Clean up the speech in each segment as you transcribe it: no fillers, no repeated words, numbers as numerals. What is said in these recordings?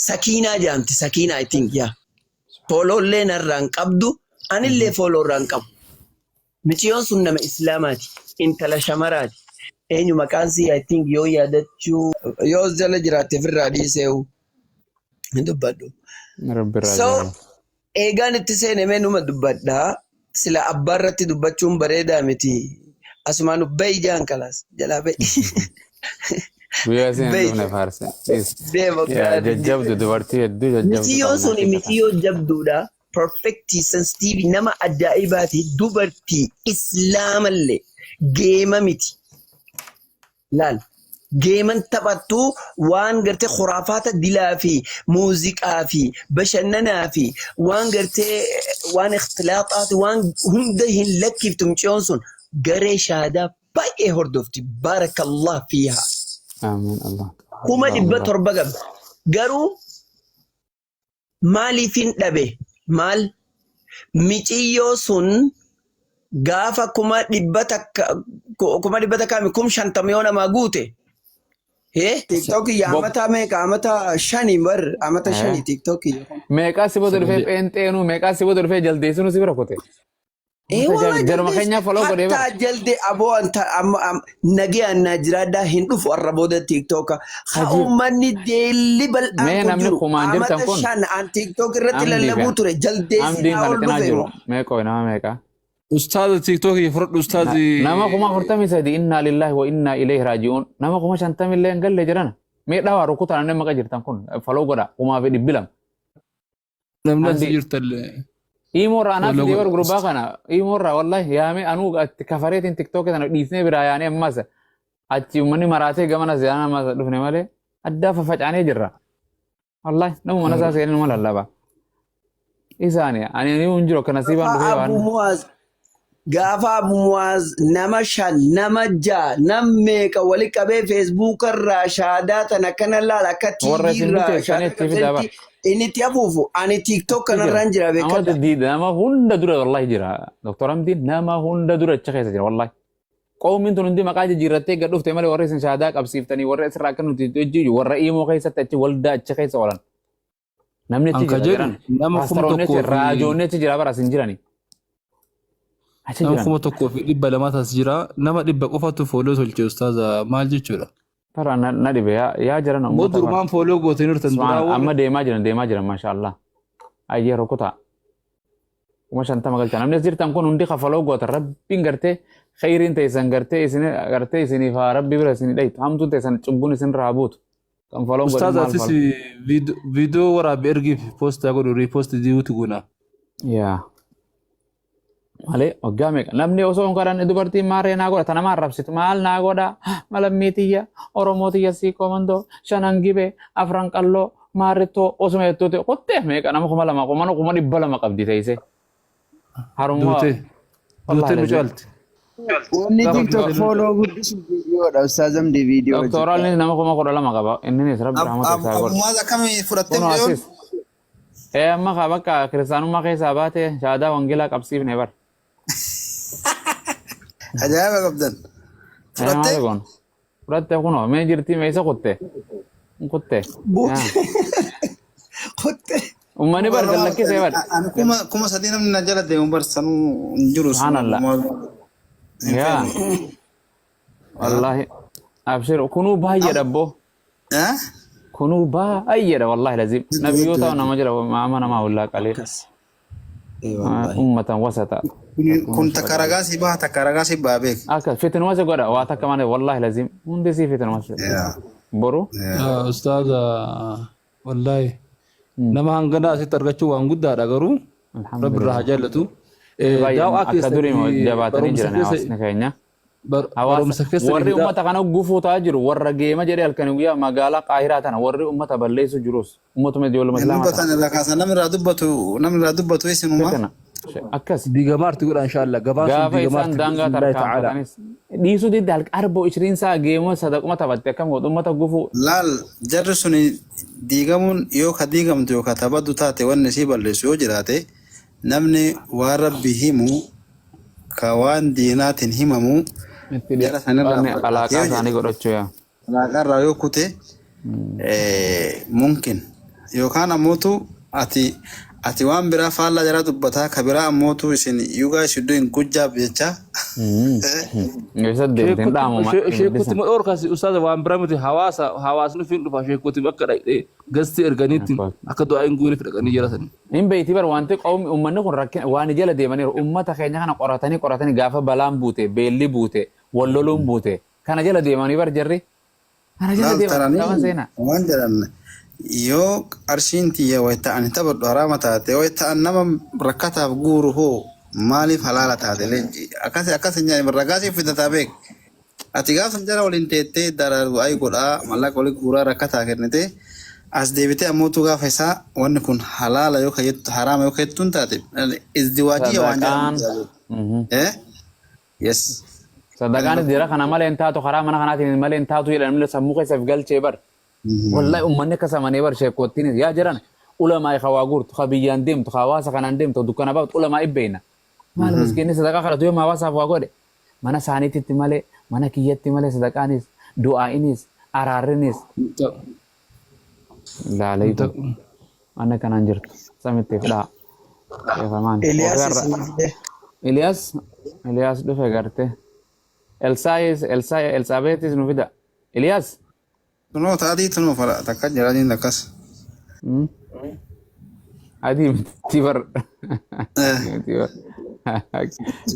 Sakiinaa jedhamti. Sakiinaa, I think, yaa. Follow llee narraa hin qabdu. Anillee follow irraa hin qabu. Miciyoon sun nama Islaamaati. Intala shamaraati. Eenyu maqaan sii? I think yoo yaadachuu yoo jala jiraatte ofirraa dhiiseewu hin dubbadhu. Rabbi irraa So jaalatu. Eegaan itti seene mee numa dubbadha. Sila abbaa irratti dubbachuun bareedaa miti. Asumaan bahi jaan kalaas jalaa bahi. Guyyaa isin hin Bahi. dhufne faarse. Dhiis. Deema Yaa gaarii. jajjabdu, dubartii hedduu jajjabdu Miciyyoon qabna sun haqiiqatan. miciyyoo jabduudha. Perfectii sensitive nama ajaa'ibaati. Dubartii Islaamallee geema miti. Laal. Geeman taphattu, waan gartee khuraafaata dilaa fi muuziqaa fi bashannanaa fi waan gartee waan ikhtilaaxaati waan hunda hin lakkiftu. Miciyoon sun garee shaadaa baay'ee hordofti. Baarakallah fiihaa. Amiin Allah. 700,000 qabdi. Garuu maaliifin dhabe? Maal miciyyoo sun gaafa 100,000, 100,000 50,000 yoo namaa guute TikTok amata meeqa? Amata 5 bar, amata 5 TikTok. Meeqaa si booda dhufee pheenxeenuu, meeqaa si booda dhufee jaldeessinuu si bira kute. Wallahi Jaruma jaldees keenya follow godhee bara. Hattaa jalde aboo anta amma nagayaan naa jiraadhaa, hin dhufu arra booda TikTok haa. Ajib. Uummanni deelli bal'aan Mee kun namni jiru kumaan jirtan amata kun 5 an TikTok irratti Amdii lallabuu kan ture Amdiin jaldeessinaa kana ol cinaa dhufe jiru moo. meeqa nama meeqa? Ustaaza, TikTokii fudhadhu ustaazi. Nama 43,000, innaa lillaahi wa innaa ilayhi raaji'uun. Nama 50,000 illee hin galle jedhana. Mee dhawaa rukutaa, namni maqa jirtan kun follow godha, 2,200. Namni asii Hamdi. jirtallee. Imo irraa anaaf Follow fidee bar godha. Gurbaa kana imo irraa wallahi yaamee anuu atti kafareetiin TikTokii sana dhiisnee biraa yaanee ammas achi uummanni maraatee gamana seenaa ammas dhufne malee addaa faffacaanee jirra. Wallahi nama mana isaa seenee nama lallaba. Isaani ani hin jiru akka nasiibaan Gaafa dhufee waan. Abu Muaz, gaafa Abu Muaz nama shan, nama ja'a, nam meeqa wali qabee Facebook irraa shaadaa tana akkana laala akka Warra TV isin irraa bilcheessanii shaadaa achi fidaa bara. qabsanitti inni itti afuufu ani TikTok Achi jira. kanarraan jira Nama beekadha. diida nama hunda dura wallahi jira. Doktor Hamdiin nama hunda dura achi keessa jira wallahi. Qoomiin tun hundi maqaa jijjiirrattee gad dhufte malee warri isin shaadaa qabsiiftanii warri asirraa akka nuti hojii warra iimoo keessatti achi waldaa achi keessa oolan. Namni achi An ka jira jedhu jedhan. nama kuma Paastaroonni tokkoo achi fi raajoonni achi jira bara asin jirani. Achi nama jiran. 1,200 as jira. Nama 100 qofatu follow tolche ustaaza, maal jechuudha? Tara na dhibe yaa jiran Moo uummata bara. durumaan follow gootanii turtan duraa Subhaan warri amma deemaa jiran, deemaa jiran, maashaallah. Ayyee rukutaa. 50,000 galcha. Namni as jirtan kun hundi kafaloo goota rabbiin gartee khayriin teessan gartee isin gartee isiniif haa rabbi bira isin dhaytu, hamtuun teessan cubbuun isin irraa buutu. Kan faloon godhin Ustaaza, maal atis falo. viidiyoo waraabi ergiif, poostaa godhu, repost diiwuti goona. Yaa. Malee waggaa meeqa namni osoo hin kadhanne dubartiin maarree naa godha, tana maal rabsitu, maal naa godha, malammii tiyya, Oromoo tiyya, Siikoo Mandoo, Shanan Gibee, Afran Qalloo, maarrittoo osuma jettuuti qottee meeqa nama 2,000 200,000 qabdi teessee. Harummaa. Duutee. Duutee nu Wallaahi. caalti. Wanni Gaafa TikTok duutee nu follow guddisuuf viidiyoodha. Ustaaz Amdii viidiyoo hojjedha. Doktoraalli nama 12,000 qaba. Inninis rabbi rahmata isaa godha. Abumaaz akkamii fudhattee Kunoo mucayoon? asis. Ee, amma kaa bakka kiristaanummaa keessaa baate shaadaa wangeelaa qabsiifne bar. Ajaa'iba qabdan. Ee, Fudhattee? maali goon? Fudhatte kunoo mee jirtii mee isa kutte? Kutte. Buute. Yaa. Kutte. Uummanni bar gad lakkisee bar. Ani 3,000 namni na jala deemu bar sanuu hin jiru. Subhanallah. Hin Yaa. feenu. Wallaahi. Abshir kunuu baay'eedha abboo. Eh? Kunuu baay'eedha wallaahi lazim. Hedduu, Nabiyyoota hedduu. nama jala ama namaa wallaa qalee. Akkas. Ee wallahi. Ummatan wasata. Kun takka ragaa si baha, takka ragaa si baha beek. Akka fitinuma si godha waa takka malee wallaahi lazim. Hundi sii fitinuma si. Yaa. Boru. Yaa. Ustaaza, wallaahi nama hangana asitti argachuu waan guddaadha, garuu rabbi irraa haa Alhamdulillah. jaallatu. Baay'ee Daawaa akka keessanii durii fi jabaatanii barumsa jiran keessa hawaasni keenya. Hawaasa barumsa keessa warri fidaa ummata kana gufuu ta'aa jiru warra geema jedhee halkanii guyyaa magaalaa Qaahiraa tana warri ummata balleessu jirus ummatuma ijoolluma Hin Islaamaa dubbatan tana. irraa kaasan, namni irraa dubbatu, namni irraa dubbatu isinuma. Fitna akkas. Diigamaarti godha inshaalla gabaan sun Gaafa isaan diigamaarti daangaa bi'iznillaahi ta'ala. tarkaanfatanis dhiisuu didde halkan arba ishiriin sa'a geema sadaquma taphatte akkam godhu ummata gufuu. Laal, jarri suni diigamuun yoo ka diigamtu yoo ka tabaddu taate, wanni isii balleessu yoo jiraate namni waan rabbi himu ka waan diinaatiin himamu Itti jara sanirraa wanni fagaatee alaaqaa yoo isaanii jedhe godhachuu yaa. alaaqaarraa yoo kute mumkin Yookaan ammootu ati waan biraa faallaa jaraa dubbataa, ka biraa ammootu isin you guys you doing good job jecha. Eessa deemte hin dhaamu Sheekutti ma dhoorkaasi, ustaaza, waan biraa miti, hawaasa hawaasni ofiin dhufa. Sheekutti bakka dhaqxee gastii erganiitti akka du'aa hin guuneef dhaqanii jira sani. Hin beeyti bar, wanti qawmi uummanni kun rakkina waan jala deemaniiru. Uummata keenya kana qoratanii qoratanii, gaafa balaan buute, beelli buute, wal loluun buute, kana jala deemanii bar jarri. Kana jala Laal deeman taranii qaban seenaa. Waan jedhan, yoo qarshiin tiyya wayita ani taphadhu haraama taate, wayita an nama rakkataaf guuru hoo maaliif halaala taate? Leenci akkas akkas hin jedhan, ragaa siif fidataa beek. Ati gaafa jara waliin teettee dararu ay godhaa, mallaqa waliin guuraa rakkataa kennite, as deebitee ammootu gaafa isaa wanni kun halaala yoo kayyattu, haraama yoo kayyattuun taate, izdiwaajiyya waan Sadaqaan. jedhamu. Eh, yes. Sadaqaanis jara kana malee hin taatu, karaa mana kanaatiin malee hin taatu jedhan namni sammuu keessa of galchee bar. Wallahi uummanni akka samanee bar, sheekottiin yaa jiran ulamaa ka waa guurtu, ka biyyaan deemtu, ka hawaasa kanaan deemtu, dukkana baaftu, ulamaa ibbeeyna. Maal miskiinni sadaqaa kadhatu yoo hawaasaaf waa godhe mana isaaniititti malee, mana kiyyatti malee, sadaqaanis du'aa'inis araarrinis laalee mana kanaan jirtu samitti fudhaa. Sheekamaan. Eliyaas isin fide. Eliyaas, Eliyaas dhufe garte. Elsaayis, Elsaay, Elsaabeetis nu fida. Eliyaas. Tunoo taadii tunoo fara takka jiraniin akkas. Adii miti bar. Miti bar.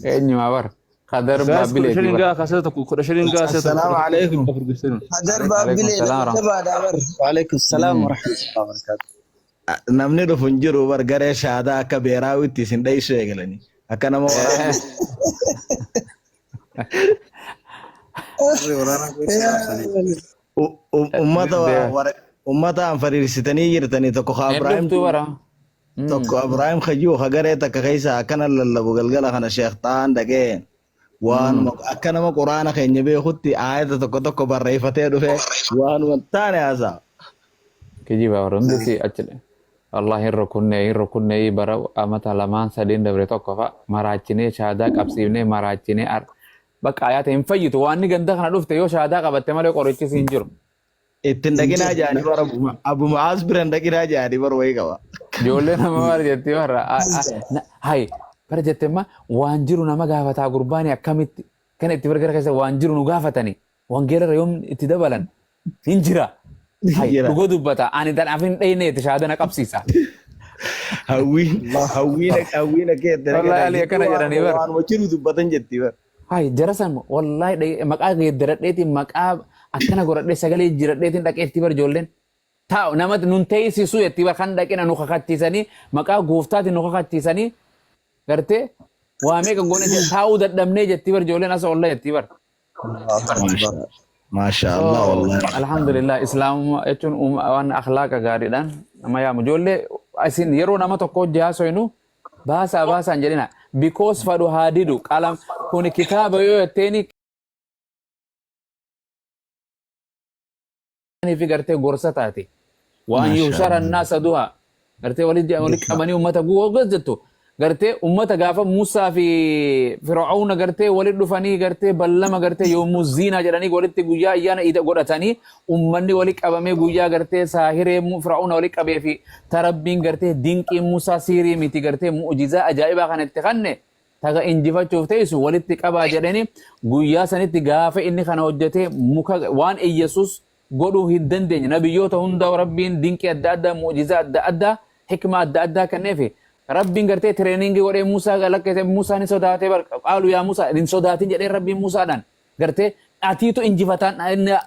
Eenyumaa bar. Kadar Guys, 15 Baabbileeti bar. gaa kaasee tokko, 15 gaa kaasee tokko. Assalaamu alaikum. 4 geessinu. Hadar Alaikum Baabbilee salaam nama warahmatullahi. jabaadha bar. Waalaikum salaam warahmatullahi wabarakatuh. Namni dhufu hin jiru bar, garee shaadaa akka beeraawitti isin dheessuu eegalanii. Akka nama waraana. Warri waraanaa keessa raabsanii. Ummata ummata anfariirsitanii jirtanii, tokko ka Hin Abrahaam dhuftuu bara. Tokko Abrahaam Kajuu ka garee takka keessa akkana lallabu, galgala kana Sheekh Xaan dhaqee waanuma akka nama quraana keenya beekutti aayata tokko tokko barreeffatee dhufe, waanuma taane haasa'a. Kijiba bara hundi si achi. Wallahi hin rukunnee, hin rukunnee bara amata lamaan sadiin dabre tokko fa maraachinee, shaadaa qabsiifnee maraachinee, ar bakka ayaata hin fayyitu. Waan inni ganda kana dhufte yoo shaadaa qabatte malee qorichi siin jiru. Ittiin dhaqinaa jedhanii bara Abu Mu'aaz bira hin dhaqinaa jedhanii bara wayii qaba. Ijoollee nama bara jetti bara hay bara jette ma waan jiru nama gaafataa gurbaani, akkamitti kana itti bara gara keessa waan jiru nu gaafatanii, wangeelarra yoom itti dabalan hin jira. Hay Jira. Dhugoo dubbata, ani tanaaf hin dhayne itti shaada na qabsiisa. Hawwiin hawwiin hawwiin akka itti Wallahi Ali akkana jedhanii bara. Waanuma jiru dubbatan jetti bara. Hay jara san wallahi maqaa geeddaradheetiin, maqaa akkana godhadhee, sagalee jijjiiradheetiin dhaqee itti bar ijoolleen. Taa'u namatti nun teessisuu jetti bar, kan dhaqina nu kakachiisanii, maqaa gooftaatiin nu kakachiisanii, gartee waa meeqa goone taa'uu dadhabnee jetti bar ijoolleen as oolla jetti bar. Maasha Allah wallahi. Alhamdulillah, islaamummaa jechuun waan akhlaaqa gaariidhaan nama yaamu. Ijoollee isin yeroo nama tokko hojii haasoynu baasaa baasaan jedhina. Because fadhu haa didu, qalam kuni kitaaba yoo jetteeni fi gartee gorsa taate. Waan Maasha yuhshara Allah. naasa duha. Gartee walitti walitti qabanii ummata guutuu jettu. Gartee ummata gaafa Musaa fi Fir'aawna gartee walitti dhufanii, gartee ballama gartee yommuu ziinaa jedhanii walitti guyyaa ayyaana iida godhatanii, ummanni walitti qabamee, guyyaa gartee saahiree Fir'aawna walitti qabee fi tarabbiin gartee dinqiin Musaa siirii miti, gartee mu'jizaa ajaa'ibaa kana itti kanne taga injifachuuf teessu walitti qabaa jedhanii, guyyaa sanitti gaafa inni kana hojjetee muka waan Iyyasuus godhuu hin dandeenye, nabiyyoota hunda rabbiin dinqii adda addaa, mu'jizaa adda addaa, hikmaa adda addaa kenneefi, rabbiin gartee training godhee Musaa lakkeesse. Musaan hin sodaatee bar. Qaalu yaa Musaa, hin sodaatin jedheen rabbiin Musaadhaan. Gartee atiitu injifataan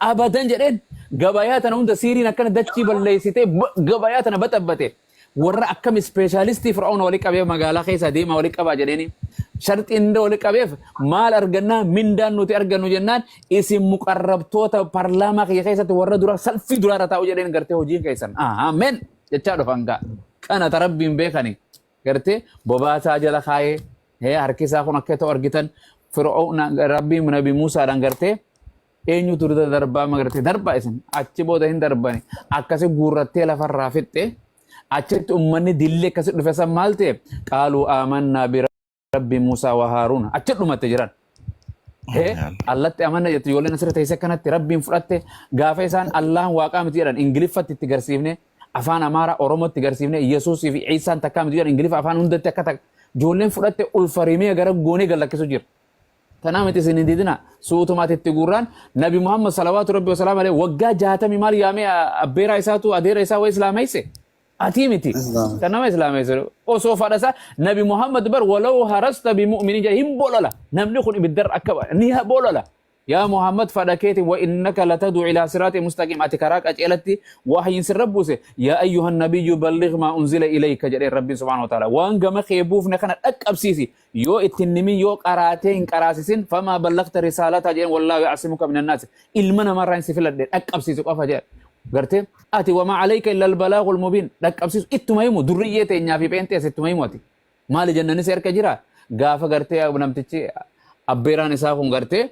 abadan jedheen. Gabayaa tana hunda siiriin akkana dachii balleessitee gabayaa tana baxabbate, warra akkam specialist Fir'auna wali qabee magaalaa keessa deemaa wali qabaa jedheeni. Sharxii inni wali qabeef maal argannaa, mindaan nuti argannu jennaan, isin muqarrabtoota parlaamaa kiyya keessatti warra dura salfii duraarra taa'u jedheen, gartee hojiin keessan. Ameen jechaa dhufan gaa. Kana ta rabbiin beekani. Gartee bobaasaa jala kaayee hee harki isaa kun akka ta'u argitan. Fir'auna rabbiin nabi Muusaadhaan gartee eenyutu dura darbaa magartee darbaa isin achi booda hin darbani akkasi guurrattee lafarraa fixxe. Achitti ummanni dilli akkasi dhufe san maal ta'e? Qaaluu aamannaa bi rabbi Muusaa wa Haaruun, achi dhumatte jiran. Hee allatti amanna jettu ijoolleen asirra teessee akkanatti rabbiin fudhatte. Gaafa isaan Allahan waaqaa miti jedhan Ingiliffatti itti garsiifne. Afaan Amaaraa Oromootti garsiifne Yesuusii fi Iisaan takkaa miti jedhan Ingiliffa afaan hundatti akka takka ijoolleen fudhatte ulfarimee gara goonee gad lakkisu jira. Tanaa miti isin hin didina suutumaatti itti guurraan Nabi Muhammad salawaatu rabbi wasalaam alayhi waggaa jaatamii maal yaamee abbeeraa isaatu adeera isaa wa islaameesse atii miti Islaam. kan nama islaameesse osoo fadhasa Nabi Muhammad bar walaw harasta bi mu'minin jedhe hin bolola namni kun ibiddarra akka ni bolola. Yaa Muhammad fadha keeti wa innaka latadu ilaa siraaxi mustaqiim ati karaa qaceelatti wahyiin sirra buuse yaa ayyuhan nabiyyu balligh maa unzila ilayka jedheen rabbiin subhaanahu wa ta'ala waan gama kee buufne kana dhaqqabsiisi yoo itti hin himin yoo qaraatee hin qaraasisin famaa ballagta risaalataa jedheen wallaahu ya'simuka minan naas ilma namarraa hin si filadhe dhaqqabsiisi qofa jedhe gartee ati wamaa alayka illa albalaagul mubiin dhaqqabsiisu ittuma himu durriyyee teenyaa fi pheenxees ittuma himu ati Maali jennanis harka jira gaafa gartee namtichi abbeeraan isaa kun gartee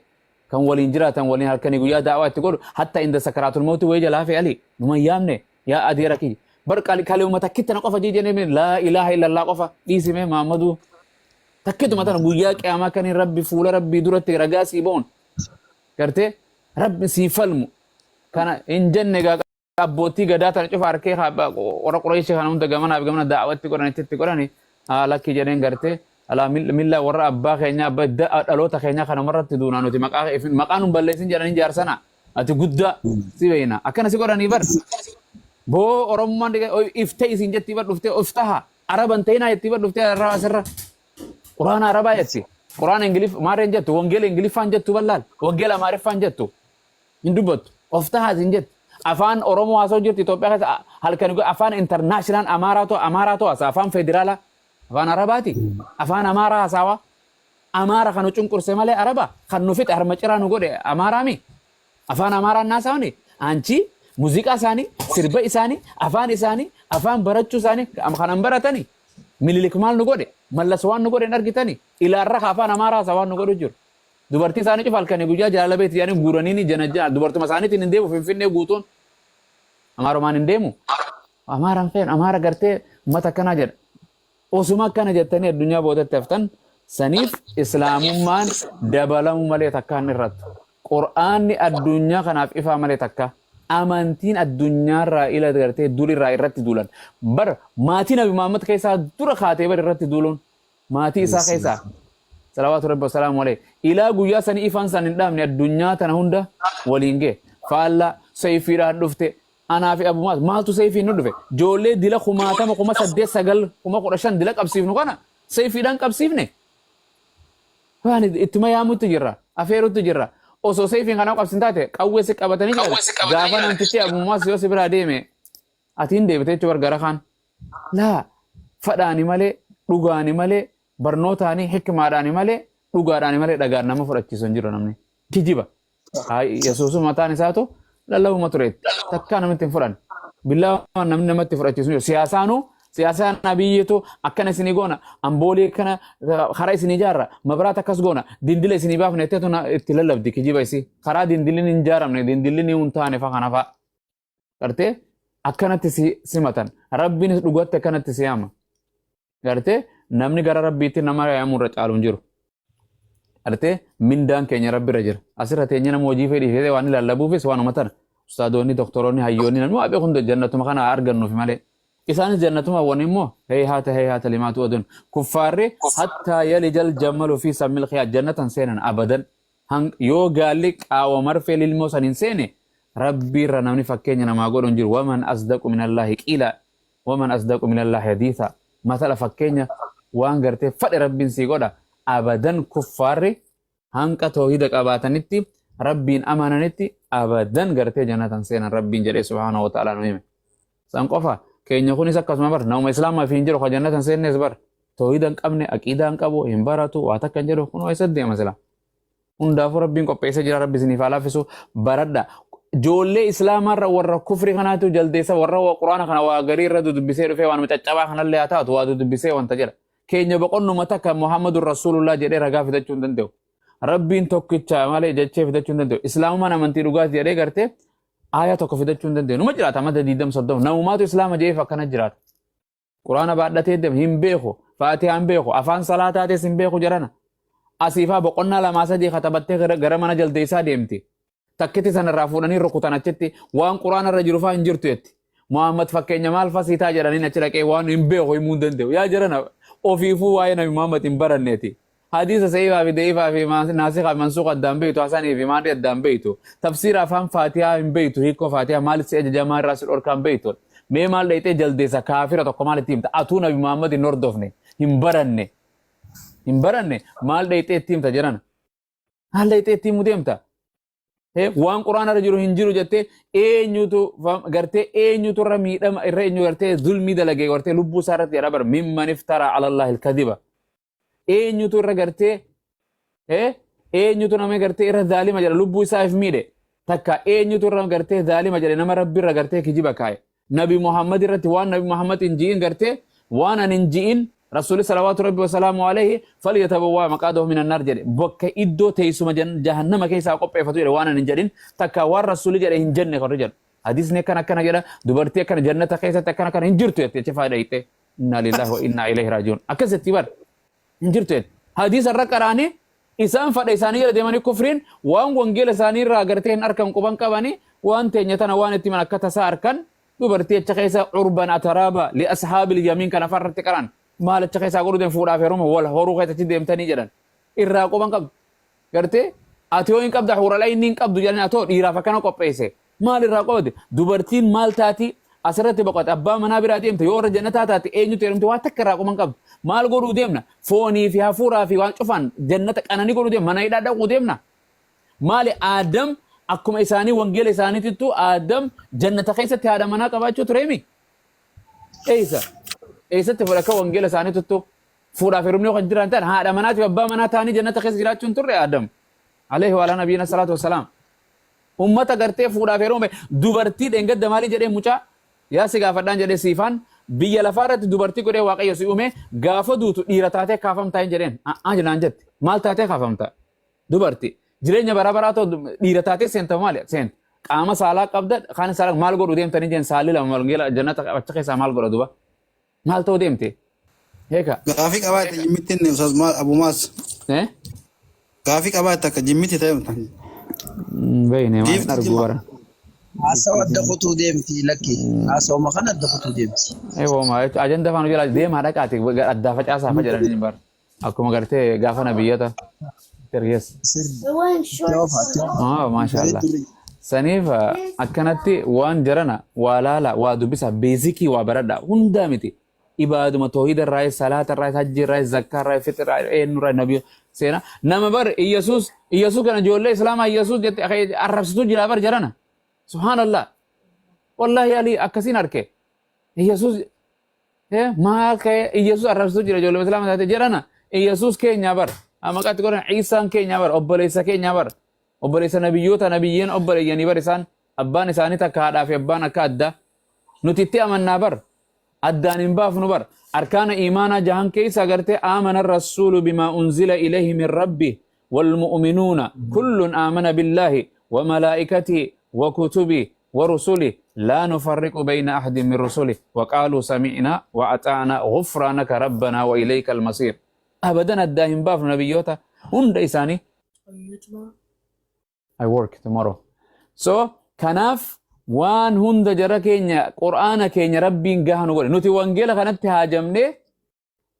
kan waliin jiraatan waliin halkanii guyyaa daawaa itti godhu hatta inda sakaraatul mawti wayii jalaa hafe ali numa hin yaamne yaa adeera kiyya bar kalima takkitti na qofa jijjene laa ilaaha illallah qofa dhiisime Muhammaduu takkituma tana guyyaa qiyaamaa kan rabbi fuula rabbii duratti ragaa sii ba'uun gartee rabbi sii falmu kana hin jenne gaa Abbootii gadaa tana cufa arkee warra Qureeshii kana hunda gamanaa fi gamana daawatti godhan itti itti godhani haa lakki jedheen gartee alaa milla warra abbaa keenyaa abbaa dhaloota keenyaa kanumarratti duunaa nuti maqaa maqaa nun balleessin jedhanii jaarsana ati guddaa si beeyna akkana si godhanii bar boo Oromummaan iftee isin jettii bar dhuftee of taha Araban ta'inaa jettii bar dhuftee arraa asirra Quraana Arabaa jetti Quraana Ingiliff maarreen jettu wangeela Ingiliffaan jettu ballaal wangeela Amaariffaan jettu hin dubbattu. Of tahaas hin jettu. Afaan Oromoo haasa'u jirti Itoophiyaa keessa halkan afaan international Amaaraatu Amaaraatu haasa afaan federaalaa afaan Arabaati afaan Amaaraa haasawaa. Amaara kan nu cunqurse malee Araba kan nu fixe harma ciraa nu godhe Amaaraami. Afaan Amaaraan naasawani anchi muuziqaa isaanii sirba isaanii afaan isaanii afaan barachuu isaanii kanan baratani Minilik maal nu godhe Mallas waan nu godhe hin argitani ilaarra afaan Amaaraa haasa waan nu godhu jiru. Dubartii isaanii cufa halkanii guyyaa jaalala beekti jedhanii guuranii ni janajjana. Dubartuma isaaniitiin hin deemu Finfinnee guutuun. Amaarumaan hin deemu. Amaaraan fe'an Amaara gartee uummata akkanaa jedha. Osuma akkana jettanii addunyaa boodatti haftan saniif islaamummaan dabalamuu malee takkaa hin irrattu. Qur'aanni addunyaa kanaaf ifaa malee takka. Amantiin addunyaarraa ila gartee durirraa irratti duulan. Bar maatii Nabi Muhammad keessaa dura kaatee bar irratti duuluun. Maatii isaa keessaa salawaatu rabbi wasalaamu alayhi ilaa guyyaa sanii ifaan san hin dhaabne addunyaa tana hunda waliin ga'e faallaa sayfiidhaan dhufte anaa fi abu maas maaltu sayfiin nu dhufe ijoollee dila kumaatama 8000 9 15,000 dila qabsiifnu kana sayfiidhaan qabsiifne waan ittuma yaamutti jirra afeerutti jirra osoo sayfiin kana qabsin taate qawwee si qabatanii jiran gaafa namtichi abu maas yoo si biraa deeme atiin deebite jechuu bar gara kaan Laa fadhaani malee dhugaani malee barnootaani hikmaadhaani malee dhugaadhaani malee dhagaan nama fudhachiisu hin jiru namni. Kijiba. Yesuusu mataan isaatu lallabuma tureetti. Takkaa namatti hin fudhanne. Billaa namni namatti fudhachiisu hin jiru. Siyaasaanuu siyaasaan abiyyiitu akkana isinii goona amboolii akkana karaa isinii ijaarra mabiraata akkas goona dindila isinii baafna jetteetu itti lallabdi kijiba isii. Karaa dindilli hin ijaaramne dindilli ni hin taane fa kana fa'a. Gartee akkanatti si simatan. Rabbiinis dhugatti akkanatti si yaama. Gartee namni gara rabbiitti nama yaamuu irra caalu hin jiru. Gartee mindaan keenya rabbi irra jira. Asirra teenye nama hojii fedhii fedhee waan lallabuufis waanuma tana. Ustaadoonni, doktoroonni, hayyoonni namni waa beeku hunda jannatuma kana argannuuf malee. Isaanis jannatuma hawwan immoo heyhaata heyhaata limaa tu'adun. Kuffaarri hattaa yalijal jamalu fi sammil khiyaat jannatan seenan abadan. Yoo gaalli qaawa marfee lilmoo san hin seene Rabbiirra namni fakkeenya namaa godhu hin jiru. Waman asdaqu minallaahi qiila waman asdaqu minallaahi hadiisa. Masala fakkeenya waan gartee fadhe Rabbiin sii godha. Abadan kuffaarri hanqa toohida qabaatanitti Rabbiin amananitti abadan gartee jannatan seenan Rabbiin jedhee subhaanahu wa ta'ala nu hime. San qofa keenya kunis akkasuma bar nama islaamaa fi hin jiru ka jannatan seennes bar toohida hin qabne aqiidaa hin qabu hin baratu waa takka hin jedhu kun eessa deema sila. Hundaafuu Rabbiin qopheessee jira Rabbi isiniif haa laaffisu baradha. Ijoollee islaamaarra warra kufri kanaatu jaldeessa warra quraana kana waa garii irra dudubbisee dhufee waanuma caccabaa kanallee haa taatu waa dudubbisee wanta jedha. Keenya boqonnuma takka Muhammadun Rasuulullah jedhee ragaa fidachuu hin danda'u. Rabbiin tokkicha malee jechee fidachuu hin danda'u. Islaamummaan amantii dhugaati jedhee gartee aayaa tokko fidachuu hin danda'u. Numa jiraata amata 20 30 namumaatu islaama jedheef akkana jiraata. Quraana baadhatee deema hin beeku. Faatihaa hin beeku. Afaan salaataatis hin beeku jarana. Asiifaa boqonnaa lamaa sadii katabattee gara mana jaldeessaa deemti. Takkitti sanarraa fuudhanii rukutan achitti waan quraana irra jiru faa hin jirtu jetti. Muhammad fakkeenya maal fasiitaa jedhaniin achi dhaqee waan hin beeku himuu hin danda'u. Yaa jarana, ofiifuu waa'ee Nabi Muhammad hin baranneeti. Hadiisa sahiifaa fi da'iifaa fi naasikaa fi mansuuqa addaan beektu, hasanii fi maadhii addaan beektu. Tafsiira afaan Faatihaa hin beektu, hiikoo Faatihaa maal si ajajaa, maal irraa si dhorkaa hin beektu. Mee maal dhayxee jaldeessa kaafira tokko maal itti himta? Atuu Nabi Muhammad hin hordofne, hin baranne. Hin baranne, maal dhayxee itti himta jarana? Maal dhayxee itti himuu deemta? Waan Qur'aana irra jiru hin jiru jettee, eenyutu gartee eenyutu irra miidhama irra, eenyu gartee zulmii dalagee gartee lubbuu isaa irratti jedha bar, mimman iftara ala Allahi alkadiba. Eenyutu irra gartee eenyutu nama gartee irra zaalima jedha, lubbuu isaa if miidhe takka, eenyutu irra gartee zaalima jedhe, nama Rabbi irra gartee kijiba kaaye, Nabi Muhammad irratti waan Nabi Muhammad hin ji'in, gartee waan an hin ji'in, Rasuuli salawaatu Rabbi wasalaamu alayhi falyatabawwaa maqaadahu minan naar jedhe, bakka iddoo teessuma jahannama keessaa qopheeffatu jedhe. Waan an hin jedhin takka, waan Rasuuli jedhe hin jenne kan jedhu, hadiisni akkana akkana jedha, dubartii akkana jannata keessatti akkana akkana hin jirtu jette achi faayida hiixee, inna lillahi wa inna ilayhi raaji'uun akkas jetti bar, hin jirtu jette. Hadiisa irra qaraanii isaan fadha isaanii jala deemanii kufriin waan wangeela isaanii irraa gartee hin arkan quban qabanii, waan teenya tana waan itti himan akka tasaa arkan. Dubartii acha keessa urban ataraaba li ashaabil yamiin kana farratti qaran, maal acha keessaa godhu deem, fuudhaaf heeruma wal horuu keessa achi deemtanii jedhan, irraa quban qabdu. Gartee ati yoo hin qabda huuralaa inni hin qabdu jedhanii, atoo dhiiraaf akkana qopheesse, maal irraa qabate? Dubartiin maal taati asirratti boqote, abbaa manaa biraa deemte, yoo irra jannataa taate, eenyutu heerumte, waa takka irraa quban qabdu. Maal godhuu deemna? Foonii fi hafuuraa fi waan cufaan jannata qananii godhuu deemna, mana hidhaa dhaquu deemna. Maali, Aadam akkuma isaanii wangeela isaaniitittu Aadam jannata keessatti haadha manaa qabaachuu tureemi? Eessa? Eessatti fuudha? Akka wangeela isaaniitittu fuudhaaf heerumni yoo kan jiran ta'an, haadha manaatiif abbaa manaa ta'anii jannata keessa jiraachuu hin turre Aadam? Alayhi wa alaa nabiyyiina salaatu wassalaam. Ummata gartee fuudhaaf heeruma dubartii dheengadda maalii jedhee, mucaa yaa si gaafadhaan jedhee, siifaan biyya lafaa irratti dubartii godhee Waaqayyo si uume, gaafa duutu dhiira taatee kaafamtaa hin jedheen. A'aa jedhaan jette. Maal taatee kaafamta? Dubarti. Jireenya bara baraa ta'u dhiira taatee seenta, maali seenta? Qaama saalaa qabda, kaan saalaa maal godhu deemtanii jeen, saalli lama wangeela jannata achi keessaa maal godha duba? Maal ta'uu deemte? Heeka. Gaafii qabaate jimmitti inni Ustaz Abu Maas. Eh? Gaafii qabaate akka jimmitti ta'e. Beeyne waan Giifti argu jimma. bara. Haasawa adda kutuu deemti lakki. Haasawuma kana adda kutuu deemti. Eewwama ajanda afaan jala deemaa dhaqaati addaa facaasaa fa jedhanii bara. Akkuma gartee gaafa nabiyyata ergees. Sirri. Itti oofa, itti oofa. Ah, maashaallah. Bareedduu. Saniif akkanatti waan jarana waa laala, waa dubbisa, basic waa baradha, hundaa miti. Ibaaduma toohida irraa, salaata irraa, hajji irraa, zakkaa irraa, fixir irraa, eenyu irraa, nabi seena. Nama bar Iyyasuus kana ijoollee Islaamaa Iyyasuus jette arrabsituu jira bar jarana. Subhaanallah. Wallahi Ali akkasiin arke. Iyyasuus maal ka'e, Iyyasuus arrabsituu jira ijoollee Islaamaa taate jedhana. Iyyasuus keenya bar. Maqaatti godhan Iisaan keenya bar, obboleessa keenya bar. Obboleessa nabiyyoota, nabiyyeen obboleeyyanii bar isaan, abbaan isaanii takka, haadhaa fi abbaan akka addaa. Nuti itti amannaa bar. Addaan hin baafnu bar. Arkaana iimaanaa jahan keessa gartee aamana rasuulu bimaa unzila ilayhi min rabbi والمؤمنون كل آمن بالله وملائكته وكتبه ورسله لا نفرق بين أحد من رسله وقالوا سمعنا وأطعنا غفرانك ربنا وإليك المصير. أبدا addaan hin baafnu nabiyyoota hunda isaanii. I work tomorrow. So kanaaf waan hunda jara keenya Qur'aana keenya Rabbiin gaha nu godhe. Nuti wangeela kanatti haajamnee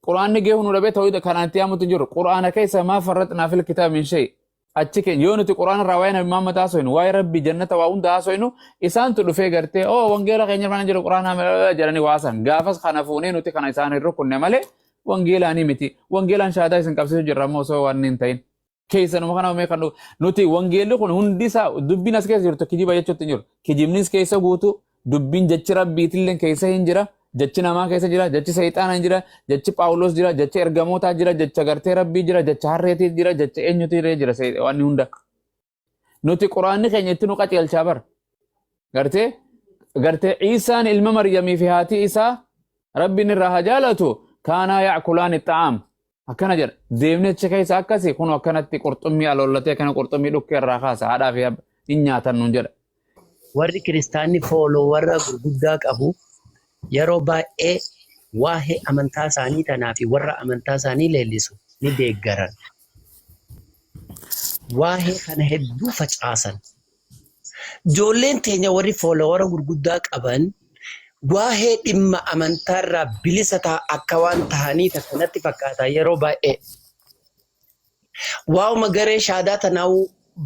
Qur'aanni geehu nu dhabee tawhida kanaan itti yaamutu jiru. Qur'aana keessa maa farraxnaa fil kitaab min shay. Achi keenya yoo nuti Qur'aana irraa waa'ee Nabi Muhammad haasoynu, waa'ee Rabbi jannata waa hunda haasoynu, isaantu dhufee gartee oo wangeela keenya irraa jiru Qur'aana jedhanii waasan. Gaafas kana fuunee nuti kana isaan hin rukunne malee wangeelaanii miti. Wangeelaan shaadaa isin qabsiisu jirra ammoo osoo waan hin ta'in. Keessanuma kana mee kan dhufu. Nuti wangeelli kun hundi isaa dubbiin as keessa jirtu kijiba jechuutti hin jiru. Kijibnis keessa guutu, dubbiin jechi Rabbiitillee keessa hin jira, jechi namaa keessa jira, jechi seexaana hin jira, jechi Phaawulos jira, jechi ergamootaa jira, jecha gartee Rabbii jira, jecha harreetii jira, jecha eenyutu jira waan hunda. Nuti Quraanni keenya itti nu qajeelchaa bar. Gartee Iisaan ilma Maryamii fi haati isaa, Rabbiin irraa haa jaalatu, kaanaa ya'kulaani xa'aam akkana jedha. Deemni achi keessa akkasi kun akkanatti qurxummii aloollatee akkana qurxummii dhukkee irraa kaasa, haadhaa fi hin nyaatan nuun jedha. Warri kiristaanni follower gurguddaa qabu yeroo baay'ee waa'ee amantaa isaanii tanaa fi warra amantaa isaanii leellisu ni deeggaran. Waa'ee kana hedduu facaasan. Ijoolleen teenya warri follower gurguddaa qaban Waa'ee dhimma amantaarraa bilisa ta'a akka waan tahanii takka natti fakkaata yeroo baay'ee. Waa'uma garee shaadaa tanaa'uu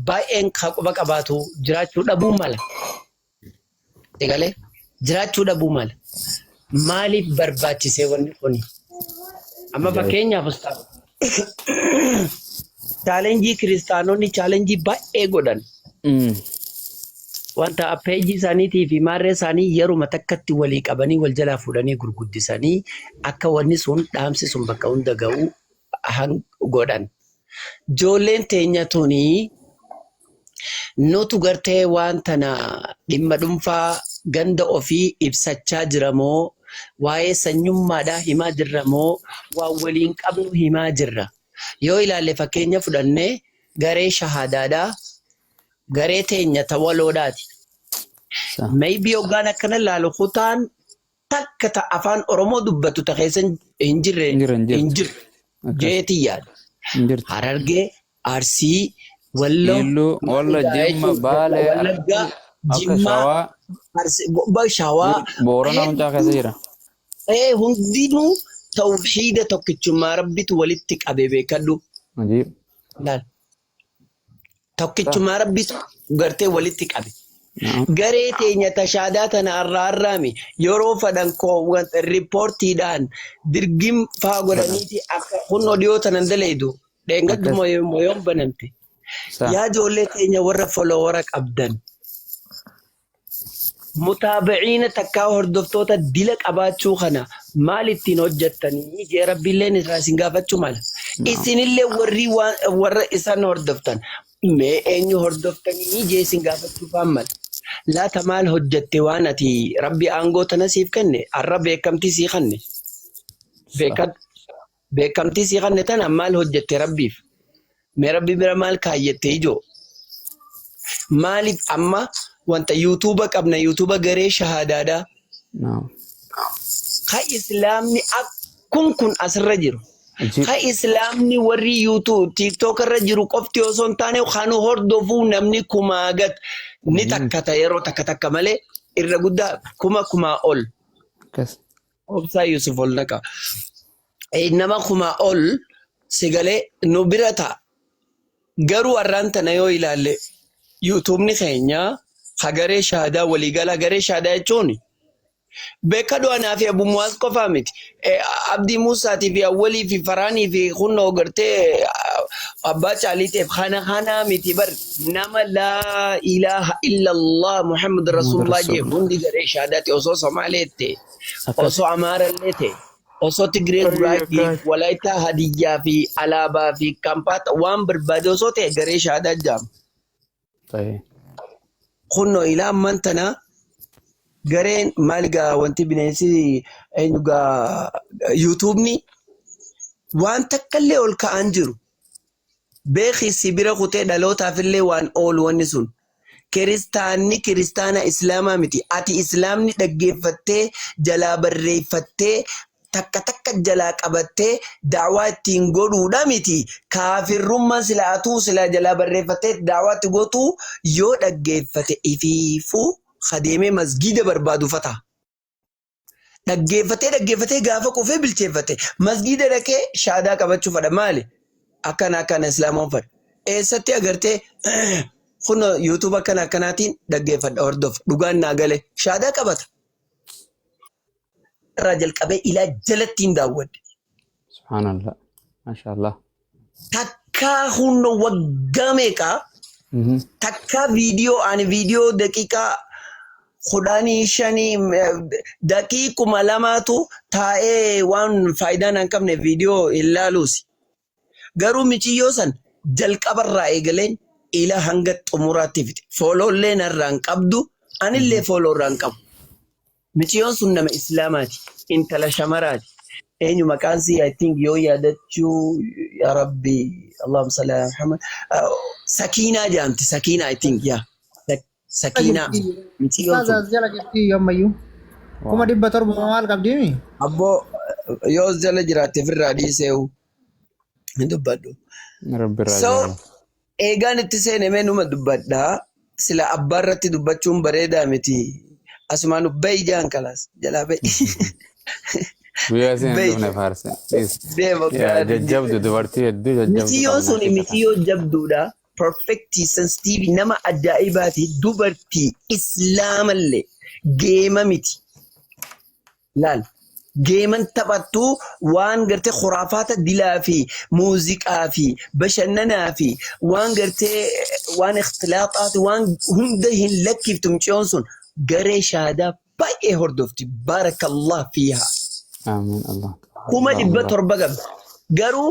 baay'een ka quba qabaatu jiraachuu dhabuu mala. Egalee jiraachuu dhabuu mala. Maaliif barbaachisee wanni kuni? Amma fakkeenyaaf ustaaz chaalenjii kiristaanonni chaalenjii baay'ee godhan. Wanta peejii isaaniitii fi maarree isaanii yeruma takkatti walii qabanii wal jalaa fuudhanii gurguddisanii akka wanni sun dhaamsi sun bakka hunda ga'u godhan. Ijoolleen teenya tuni nutu gartee waan tana dhimma dhuunfaa ganda ofii ibsachaa jira moo waa'ee sanyummaadhaa himaa jirra moo waan waliin qabnu himaa jirra. Yoo ilaalle fakkeenya fudhannee garee shahaadaadhaa garee teenya ta waloodhaati. Maybe hoggaan akkana ilaalu kutaan takka ta afaan Oromoo dubbattu ta keessa hin jirre Hin jirre, hin jirtu. hin jirre Akkas. jeetii yaada. Hin jirtu. Harargee, Arsii, Walloo, Iluu, Walla, Jimma, Baalee, Wallaggaa, akka Jimmaa, Shawaa, Arsii, Shawaa, Boorana hundaa keessa jira. Hundinuu tawhiida tokkichummaa Rabbitu walitti qabe beekadhu. Ajiib. Laal. Tokkichummaa Rabbitu gartee walitti qabe. Garee teenya tashaadaa tana arraa arraami yeroo fadhan koo riippoortiidhaan dirgim faa godhaniiti akka kun dhiyoo tanan daleedu dheengaddu moyoon banamte. Yaa ijoollee teenya warra folowara qabdan. Mutaabi'iina takkaa hordoftoota dila qabaachuu kana maal ittiin hojjettanii jee Rabbiilleen irraa isin gaafachuu mala. Isinillee warri warra isaan hordoftan mee eenyu hordoftanii jee isin gaafachuu faan mala. Laata maal hojjette waan ati Rabbi aangoo tana siif kenne har'a beekamtii sii kenne. Beekamtii sii kenne tana maal hojjette Rabbiif? Mee Rabbi bira maal kaayyette ijoo? Maaliif amma wanta yuutuuba qabna yuutuuba garee shahaadaadhaa. Ka islaamni akkun kun asirra jiru. Ka islaamni warri yuutuub tiiktook irra jiru qofti osoo hin taane kan hordofuu namni kumaa gad ni takkata yeroo takka takka malee irra guddaa kuma kumaa ol. Obsaa Yusuf ol naqa. Nama kumaa ol sigalee nu bira ta'a. Garuu har'aan tana yoo ilaalle yuutuubni keenya hagaree shaadaa waliigalaa garee shaadaa jechuun beekadhu anaa fi Abu Muwaaz qofaa miti. Abdii Muusaatii fi Awwalii fi Faraanii fi kunnoo gartee abbaa caaliiteef kana kanaa miti bar nama laa ilaaha illallah Muhammad Rasulullah jee hundi garee shaadaati osoo Somaalee ta'e osoo Amaarallee ta'e osoo Tigree Guraagee Walaayittaa Hadiyyaa fi alaabaa fi Kampaata waan barbaade osoo ta'e garee shaadaa jaama. Kunno ilaa ammaan tana gareen maal gaa wanti bineensi eenyu gaa yuutuubni waan takkallee ol ka'aan jiru. Beeki si bira kutee dhalootaafillee waan oolu wanni sun. Kiristaanni kiristaana islaamaa miti. Ati islaamni dhaggeeffattee jalaa barreeffattee takka takka jalaa qabattee da'waa ittiin godhuudha miti. Kaafirrummaa sila atuu sila jalaa barreeffattee da'waa itti gootu yoo dhaggeeffate ifiifuu kadeemee masgiida barbaadu fata. Dhaggeeffatee dhaggeeffatee gaafa qufee bilcheeffate masgiida dhaqee shaadaa qabachuu fadha maali? Akkana akkana islaamoon fadha. Eessatti agartee kun yuutuuba akkana akkanaatiin dhaggeeffadha hordof dhugaan naa gale shaadaa qabata. Irraa jalqabee ilaa jalatti hin daawwadhe. Subhaanallah. Maashaallah. Takkaa hunna waggaa meeqaa takkaa viidiyoo ani viidiyoo daqiiqaa 15 daqiiquma lamaatu taa'ee waan faayidaan hin qabne viidiyoo hin laaluusi. Garuu miciyyoo san jalqabarraa eegaleen ila hanga xumuraatti fixe. Fooloollee narraa hin qabdu anillee fooloo irraa hin qabu. Miciyyoon sun nama Islaamaati. Intala shamaraati. Eenyu maqaan sii I think yoo yaadachuu yaa Rabbi Allahumma salli ala Muhammad. Sakiinaa jedhamti. Sakiinaa I think yaa. Sakiinaa. Miciyyoon Ustaaz sun. as jala jirti ammayyuu. 700,000 maal qabdiimi? Abboo yoo as jala jiraatte ofirraa dhiiseewu hin dubbadhu. Rabbi irraa So jaalala. eegaan itti seene mee numa dubbadha. Sila abbaa irratti dubbachuun bareedaa miti. Asumaan bayi jaan kalaas jalaa bayi. Guyyaa isin hin Bayi. dhufne faarse. Dhiis. Deema Yaa jajjabdu dubartii hedduu jajjabdu Miciyyoon qabna sun achi qaba. miciyyoo jabduudha. Perfect sensitive nama ajaa'ibaati. Dubartii islaamallee geema miti. Laal. Geeman taphattu waan gartee khuraafaata dilaa fi muuziqaa fi bashannanaa fi waan gartee waan ikhtilaaxaati waan hunda hin lakkiftu miciyyoon sun garee shaadaa baay'ee hordofti. Baarakallah fiihaa. Amiin Allah. kuma Allah dhibba Allah. torba qabdi. Garuu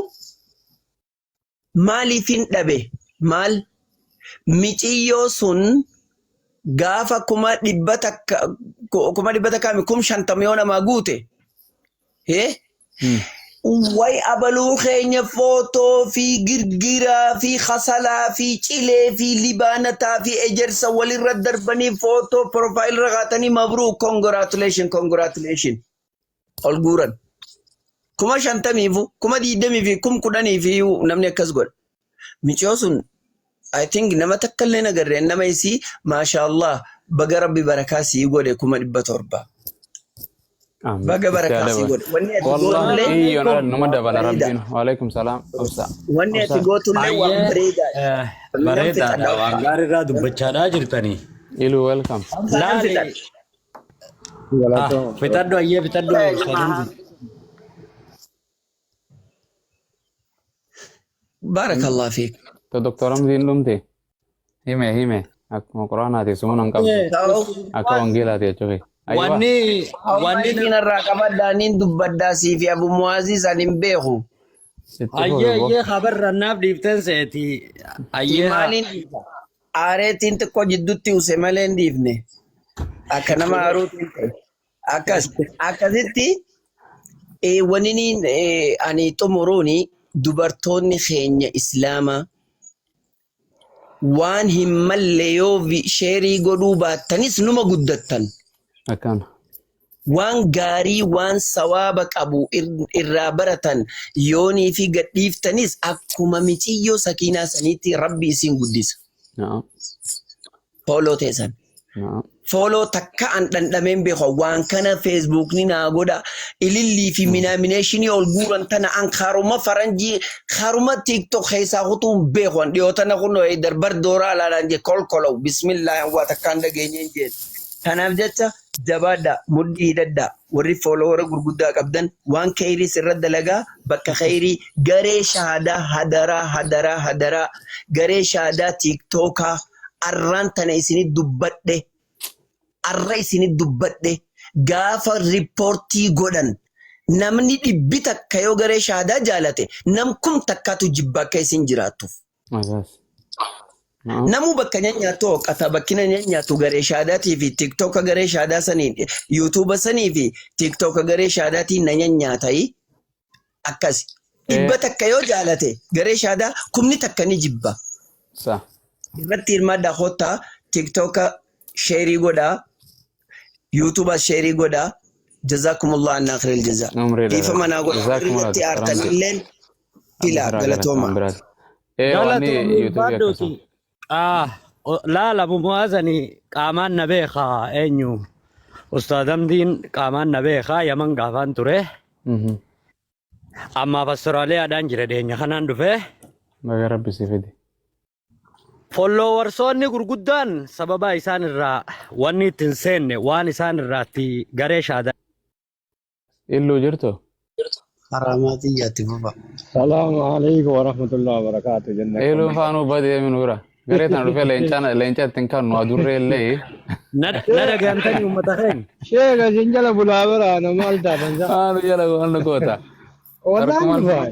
maaliifin dhabe maal miciyyoo sun gaafa 100,000 100,000 mi 50,000 yoo namaa guute hee way abaluu keenya footoo fi girgiraa fi kasalaa fi cilee fi libaanataa fi ejersa walirra darbanii footoo profile irra kaatanii mabruuk congratulation congratulation ol guuran. 50,000fu 20,000 fi 10,000 fi namni akkas godha. Miciyoo sun I think nama takka illee nagarree nama isii maashaallah baga rabbi barakaa sii godhe 700,000. Amiin. Baga Itti barakaa sii adaban. godhe. Wanni ati Wallahi gootullee iyyoon ala numa dabala bareeda. rabbiin. Waalaikum salaam. Obsa. Wanni ati Obsa. gootullee waan Ayyee bareedaadha. Nan bareedaadha fixadha waan obsa. gaarii irraa dubbachaadhaa jirtanii. Ilu welcome. Obsa nan Laali fixadha. ah, fixadhu ayyee fixadhu sadan. Baarakallah fiik. To Dr. Hamziin dhumte. Hime hime. Akkuma quraanaati sumuun hin qabdu. Ta'u Akka wangeelaati jechuufi. Aywa. Wanni Maayikii narraa qabadhaa niin dubbadhaa sii fi Abu Muwaazii san hin beeku. Itti fufi ayyee boo. ayyee habarrannaaf dhiifteen seeti Si ayyee haa maaliin dhiisa? Aareetiin xiqqoo jidduutti use malee hin dhiifne. Akka nama aaruutiin ta'e. Akkas akkasitti waniniin ani xumuruuni dubartoonni keenya islaamaa waan hin malle yoo share godhuu baattanis numa guddattan. Akkana. Waan gaarii waan sawaaba qabu irraa baratan yoonii fi gadhiiftanis akkuma miciyyoo sakiinaa saniitti rabbi isin guddisa. Na'am. Follow teessan. Na'am. Follow takka an dhandhameen beeku waan kana feesbuukni naa godha ilillii fi minaamination ol guuran tana an karuma faranjii karuma TikTok keessaa kutuun beeku an dhiyoo tana kun darbar dooraa alaalaan jee kolkolow bismillah waa takkaan dhageenyeen jeen. Kanaaf jecha jabaadha mudhii hidhadha warri follower gurguddaa qabdan waan kheyrii sirra dalagaa bakka kheyrii garee shahaadaa hadaraa hadaraa hadaraa garee shahaadaa tiiktookaa arraan tana isinit dubbadhe arra isinit dubbadhe gaafa report godhan namni 100 yoo garee shahaadaa jaalate nam kum takkaatu jibba akka isin jiraattuuf. Asaas. Na'am. Namuu bakka nyaanyaatu hooqata bakkina nyaanyaatu garee shahaadaatii fi tiiktooka garee shahaadaa saniin yuutuuba sanii fi tiiktooka garee shahaadaatiin na nyaanyaatayi akkas. 100 yoo jaalate garee shahaadaa 1,000 ni jibba. Sa. Irratti hirmaadhaa kottaa tiiktooka share godhaa yuutuuba share godhaa jazaakumullah annaa khairal jazaa. Umrii Dhiifama naa godha warri Jazaakumullah irratti aartan illeen filaa galatooma. Wanni Galatoomii yuutuubii akkasuma. baadhuuti. Ah, laala muwaazani qaamaan na beekaa eenyu Ustaad Hamdiin qaamaan na beekaa Yaman gaafaan ture. Ammaaf Austraaliyaadhaan jira dhiyeenya kanaan dhufee. Baga rabbi si fide. Followersoonni gurguddaan sababa isaan irraa wanni itti hin seenne waan isaan irraatti garee shaadaa Illuu jirtu? Haraamaa xiyyaatti fufa. Salaamu alaikum warahmatullahi wabarakatuh. Jenna Eeluun faanuu badee minuura. Garee tana dhufee leencaan leenca ittiin kannu adurree illee. Na dhagahantanii uummata keenya. Sheeka isin jala bulaa biraa nama maal taatan sa? Haanu jala waan goota. Wallaan dhufaa.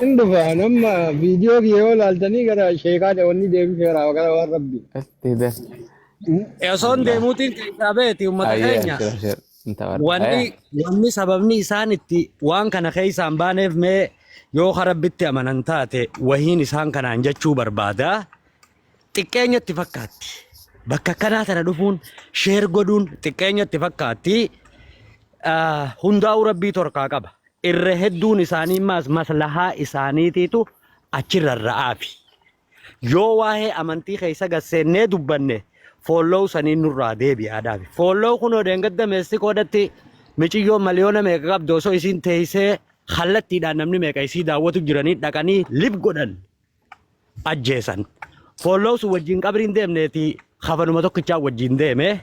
In dhufaa nama viidiyoo kiyya yoo ilaaltanii gara sheekaa wanni deebiseera gara waan rabbi. Itti Osoon deemuutiin keessaa beeti uummata Ayyee keenya. ashir ashir. Inta Wanni sababni isaan itti waan kana keessaan baaneef mee yoo rabbitti amanan taate wahiin isaan kanaan jechuu barbaada. Xiqqeenyatti fakkaatti. Bakka akkanaa tana dhufuun share godhuun xiqqeenyatti fakkaatti. Hundaa'uu rabbii torkaa qaba. Irra hedduun isaanii maas maslahaa isaaniitiitu achirra ra'aafi. Yoo waa'ee amantii keessa gasseennee dubbanne Follow saniin nurraa deebi'aadhaafi. Follow kunoo deengadda Meestikoodhatti miciyyoo miliyoona meeqa qabdu osoo isiin teessee kallattiidhaan namni meeqa isii daawwatu jiranii dhaqanii lib godhan ajjeesan. Follow sun wajjin qabriin deemneeti kafanuma tokkichaa wajjin deeme.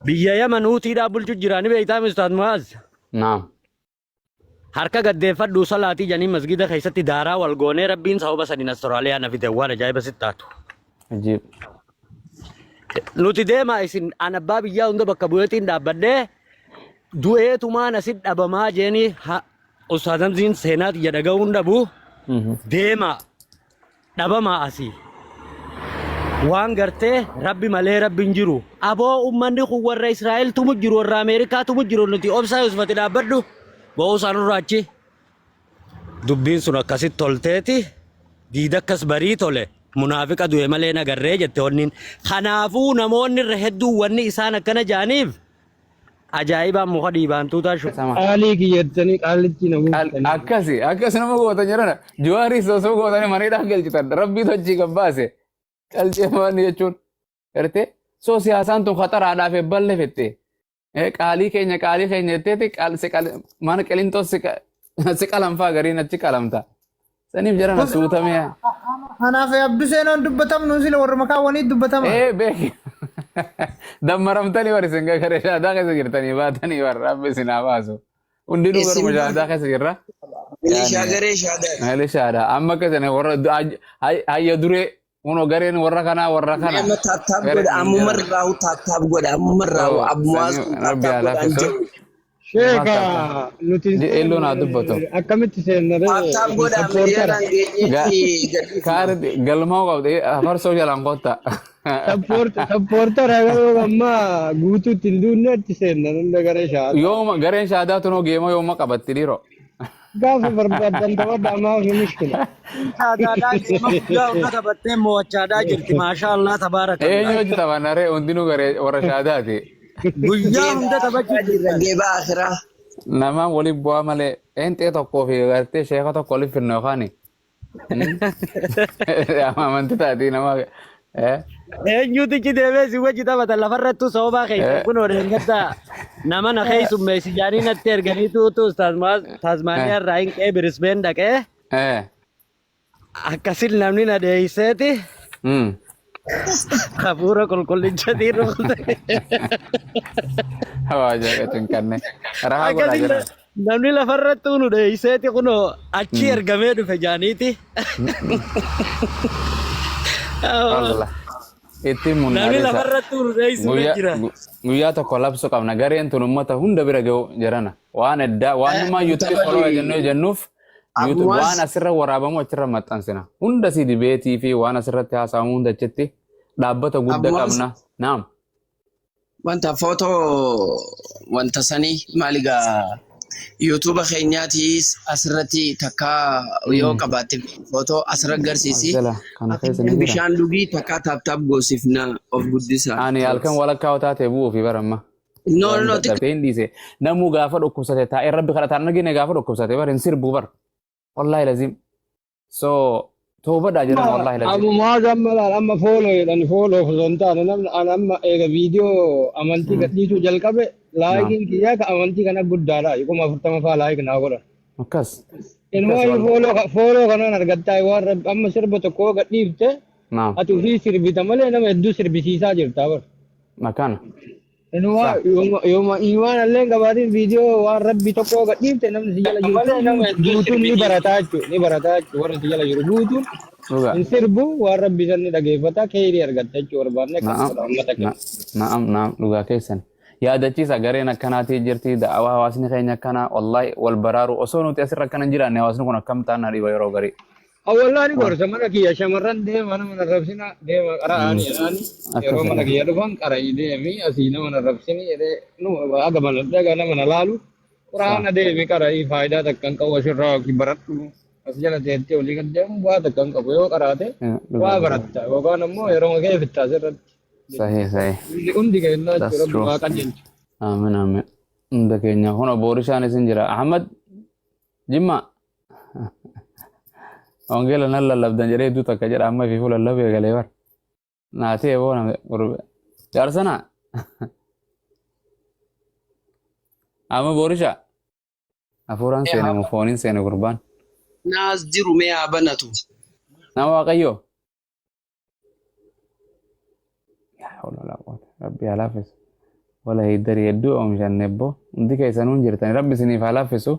Biyya Yaman Huutiidhaa bulchu jiraani beektaa Ustaaz Mu'aaz. Naam. Harka gaddeeffadhuu salaatii janii masgida keessatti daaraa wal goonee Rabbiin sababa saniin Austraaliyaa na fide waan ajaa'iba sitti taatu. Ajiib. Nuti deemaa isin an abbaa biyyaa hunda bakka bu'eetiin dhaabbadhee du'eetumaan asit dhabamaa jeeni Ustaaz Hamziin seenaa tiyya dhaga'uun dhabu deemaa. Dhabamaa asii. Waan gartee Rabbi malee Rabbi hin jiru. Aboo ummanni kun warra Israa'el tumu jiru warra Ameerikaa tumu jiru nuti obsaa Yusufati dhaabbadhu. Bo'uu isaan irraa achi. Dubbiin sun akkasitti tolteeti. Diida akkas barii tole. Munaafiqa du'e malee nagarree jette onniin. Kanaafuu namoonni irra hedduu wanni isaan akkana ja'aniif Ajaa'ibaan muka dhiibaan tuutaa shu. Sama. Qaalii kiyyattanii qaalitti na buuftanii. Akkasi akkas nama gootan jedhana Juwaaris osoo gootanii maniidhaan galchitan rabbiitu achii gad baase calceemaan jechuun gartee soo siyaasaan tun khaxaraadhaaf ebballe fette qaalii keenya qaalii keenya jetteeti mana qilintoo si qalamfaa gariin achi qalamta saniif jedhana suutamee Anaaf Abduu Seenaan dubbatamnu sila warra makaa wanii dubbatama. Ee beeki. Dammaramtanii war isin gara shaadaa keessa jirtanii baatanii war rabbi isin haa baasu. Hundinuu Isin garuma shaadaa keessa jirra. Milishaa Yaani garee shaadaa. milishaadha. Amma akka isin warra hayya duree kunoo gareen warra kanaa warra kana. Nama taaptaap Gareen godha ammuma jedhan. irraahu taaptaap godha ammuma irraahu Oo abmuwaas sanii kun rabbi taaptaap haa godha an laaffisu. jedhu. Maal Sheeka taaptaap? nuti hin Eelloon haa seenne dubbatu. akkamitti seenna ree Taaptaap isin godha sappoortara. miliyoonaan geenyeetti gadhiifna. Kaardi galmaa qabdi farsoo jalaan kotta. Sappoortara garuu amma guutuutti hin duunne achi seenna hunda gara shaataa. Yooma gareen shaadaa tunoo geema yooma qabatti dhiiroo. Gaafa barbaaddan taphadhaa maaf ni mushkila. Shaadaadhaa geema guddaa hunda taphattee mo'achaadhaa jirti. Maashaa Allah tabaarakallah. Eenyu hojii taphanna ree hundinuu garee warra shaadaati. Guyyaa Geeba hunda taphachuu akhiraa jirra jirtan. geeba akhiraa. Namaan waliin bu'aa malee eenxee tokkoo fi gartee sheeka tokko waliin finna yookaan amantii taatii nama Eenyutichi deemee si wajji taphata lafarrattuu sababaa keessan kun odeeffata nama na keessummeessi jaanii natti erganiitu utuu Taazmaaniyaa irraa hin qe'ee Birisbeen dhaqee akkasin namni na dheeyseeti hafuura qulqullichatiin rukute. Waa jedhe cinqanne. Rahaa godhaa Akkasin jiran. namni lafarrattuu nu dheeyseeti kunoo achi ergamee dhufe jaaniiti. Allah. Itti Namni munnaadisa. lafarrattuu nu dheeysuu Guyyaa jira. guyyaa tokko labsu qabna. Gareen tun uummata hunda bira ga'u jedhana. Waan addaa waan numaa yuutuubii follow jennuu jennuuf Ammas waan asirra waraabamu achirra maxxansina. Hunda si dibeetii fi waan asirratti haasa'amu hunda achitti dhaabbata guddaa ammas qabna. Naam. Wanta footoo wanta sanii maali gaa yuutuuba keenyaatiis asirratti takkaa yoo qabaatte footoo asirra agarsiisi. Jala kana keessa ni jira. Bishaan dhugii takkaa taaptaap goosifna of guddisa. Ani halkan walakkaa taatee bu'uu fi baramma. No Waan no dadhabee hin dhiise. Namuu gaafa dhukkubsate taa'ee rabbi kadhataan argine gaafa dhukkubsate bar hin sirbuu bar. Wallaahi laziim. So toobadhaa jedhan wallaahi laziim. Abumaa gamma laal amma fooloo jedhan fooloo osoo hin taane namni an amma eega viidiyoo amantii gadhiisuu jalqabe Naam. laayikiin kiyyaa ka amantii kana guddaadha 40,000 faa laayik naa godhan. Akkas. Inumaa Akkas wallahi. fooloo kanaan argattaa waan rabbi amma sirba tokko gadhiifte Naam. ati ofii sirbita malee nama hedduu sirbisiisaa jirta bar. Akkana. Inumaa Sa. yooma iimaan illee hin qabaatin viidiyoo waan rabbi tokko gadhiifte namni si jala jiru guutuun ni barataa jechuudha ni barataa jechuudha warri si jala jiru guutuun Dhugaa. hin sirbu waan rabbi san ni dhageeffata keeyrii argatta jechuudha barbaanne akkas Na'am. godha uummata keenya. Na'am na'am dhugaa keessan. Yaadachiisa gareen akkanaatii jirti da'awaa hawaasni keenya akkanaa wallahi wal baraaru osoo nuti asirra akkana hin jiraanne hawaasni kun akkam ta'an na dhiba yeroo garii. Awwallaa ni gorsa mana kiyya shamarran deema nama na rabsina deema qara'aani jedhaani yeroo mana Akkasuma. kiyya dhufan qara'i deemi asii nama na rabsini jedhee nu haga mana dhaga nama na laalu quraana deemi qara'i faayidaa takka hin qabu asirraa yookiin baradhu as jala teettee olii gad deemu bu'aa takka hin qabu yoo qaraate Dhugaa waa dhugaa. baratta yookaan ammoo yeroo kee fitta asirratti Sahih sahih. hundi hundi kennaa That's jechuudha rabbi true. waa qajeelchu. Aamin aamin. Hunda keenya kun boorishaan isin jira. Ahmad Jimma. Wangeela nan lallabdan jedhee hedduu takka jedha amma ififuu lallabee galee bara. Naatee boo nama jaarsana. Amma boorisha. Hafuuraan seene moo fooniin seene gurbaan. Naas jiru mee haa banatu. Nama Waaqayyoo. Laa hawla walaa quwwata. Rabbi haa laaffisu. Wala hiddari hedduu oomishanne ebboo. Hundi keessanuu hin jirtani. Rabbi isiniif haa laaffisu.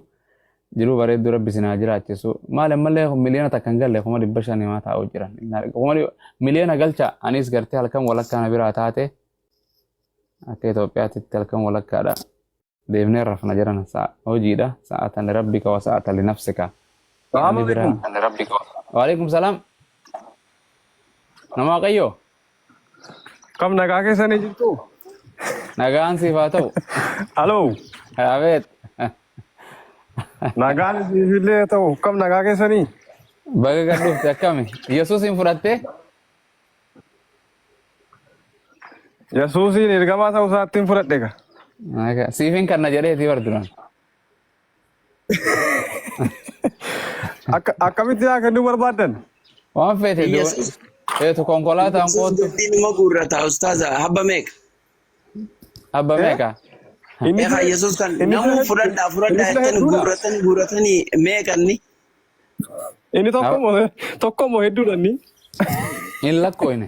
Jiruu bareedduu Rabbi isin haa jiraachisu. Maal ammallee 1 miliyoona hin galle 500,000 maa taa'u jiran. Miliyoona galcha anis gartee halkan walakkaa na biraa taate akka Itoophiyaatti halkan walakkaadha. Deemnee rafna jiran hojiidha. Sa'atan rabbika wa sa'atan li nafsika. Salaamu Ani biraa. alaikum. Waalaikum salaam. Nama Waaqayyoo. Kam nagaa keessanii jirtu? Nagaan siif haa ta'u. Aloo. Abeet. Nagaan isiifillee ta'u kam nagaa keessanii? Baga gad dhufte akkami? Yesuusin fudhattee? Yesuusiin ergamaa ta'uu isaattiin fudhadhe ka. Siifin kanna jedheetii bar duraan. Akkamitti haa kennuu barbaaddan? Waan feete Yesuus eetu konkolaataan Yesuus koottu gatii numa guurrata ustaaza habba meeqa? Abba meeqa? Inni Eegaa Yesuus kan inni namuu fudhadhaa inni fudhadhaa sila jettanii hedduudha. guurratanii guurratanii meeqanni? Inni tokko moo hedduudha inni? Hin lakkoofne.